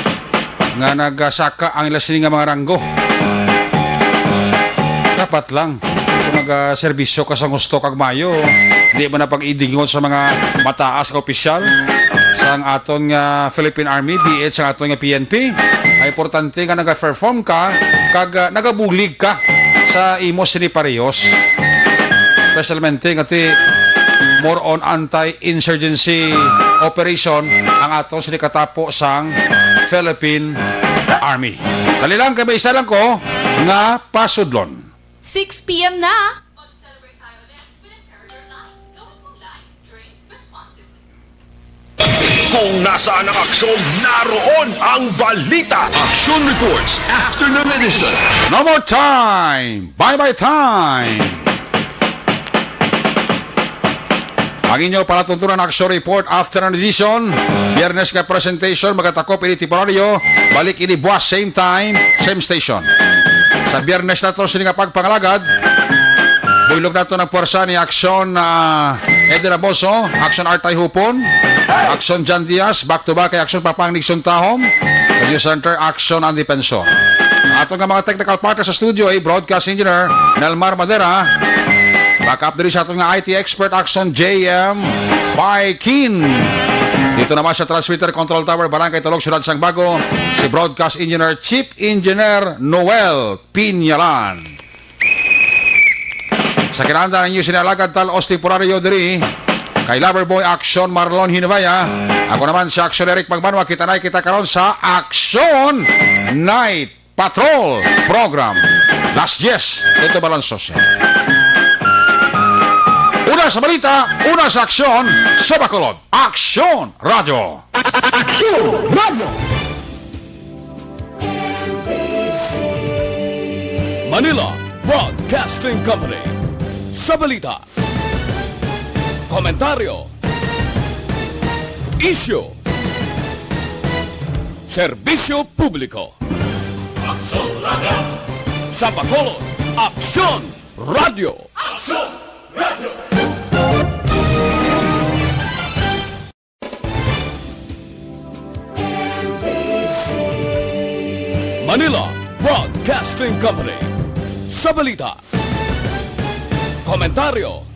nga nagasaka ang ila sini nga mga ranggo. Dapat lang, kung nag-serbisyo ka sa gusto kag mayo, di man na pag-idingon sa mga mataas nga opisyal sang aton nga Philippine Army, be it sa aton nga P N P. Ay importante nga naga-perform ka kag, ah, nagabulig ka sa imo sini parehos. Especialmente nga ti more on anti-insurgency operation ang aton sini katapo sang Philippine Army. Dali lang, kay may isa lang ko nga pasudlon. Six p m na. Mag-celebrate tayo ulit with Imperator Lime. Gamot mong lime, drink responsibly. Kung nasaan ang aksyon, naroon ang balita. Action Reports, Afternoon Edition. No more time! Bye-bye time! Ang inyo palatuntunan, Action Report, Afternoon Edition. Biyernes nga presentation, magatakop ini temporaryo. Balik ini buwas, same time, same station. Sa Biyernes nato sini nga pagpangalagad, buylog nato ang puwersa ni Aksyon, ah, Eddie Raboso, Aksyon Artay Hupon, Aksyon Jan Diaz, back to back kay Aksyon Papang Nixon Tahom, sa News Center, Aksyon Andy Penso. Ato nga mga technical partner sa studio ay Broadcast Engineer Nelmar Madera, backup diri sa aton nga I T expert, Aksyon J M Paikin. Dito naman sa Transmitter Control Tower, Barangay Tulog, Siyudad sang Bago, si Broadcast Engineer, Chief Engineer Noel Pinyalan. Sa kinahanglan ninyo sini alagad, tal-os temporaryo diri kay Loverboy, Aksyon Marlon Hinabaya. Ako naman si Aksyon Eric Magbanwa. Kita na kita karon sa Aksyon Night Patrol Program. Las dies, ito Balansos. Una sa balita, una sa aksyon, sa Bacolod. Aksyon Radyo. Aksyon Radyo. Manila Broadcasting Company. Sa balita, komentaryo, isyu, serbisyo publiko. Aksyon Radyo. Sa Bacolod, Aksyon Radyo. Aksyon Radyo. Manila Broadcasting Company. Sa balita, komentaryo,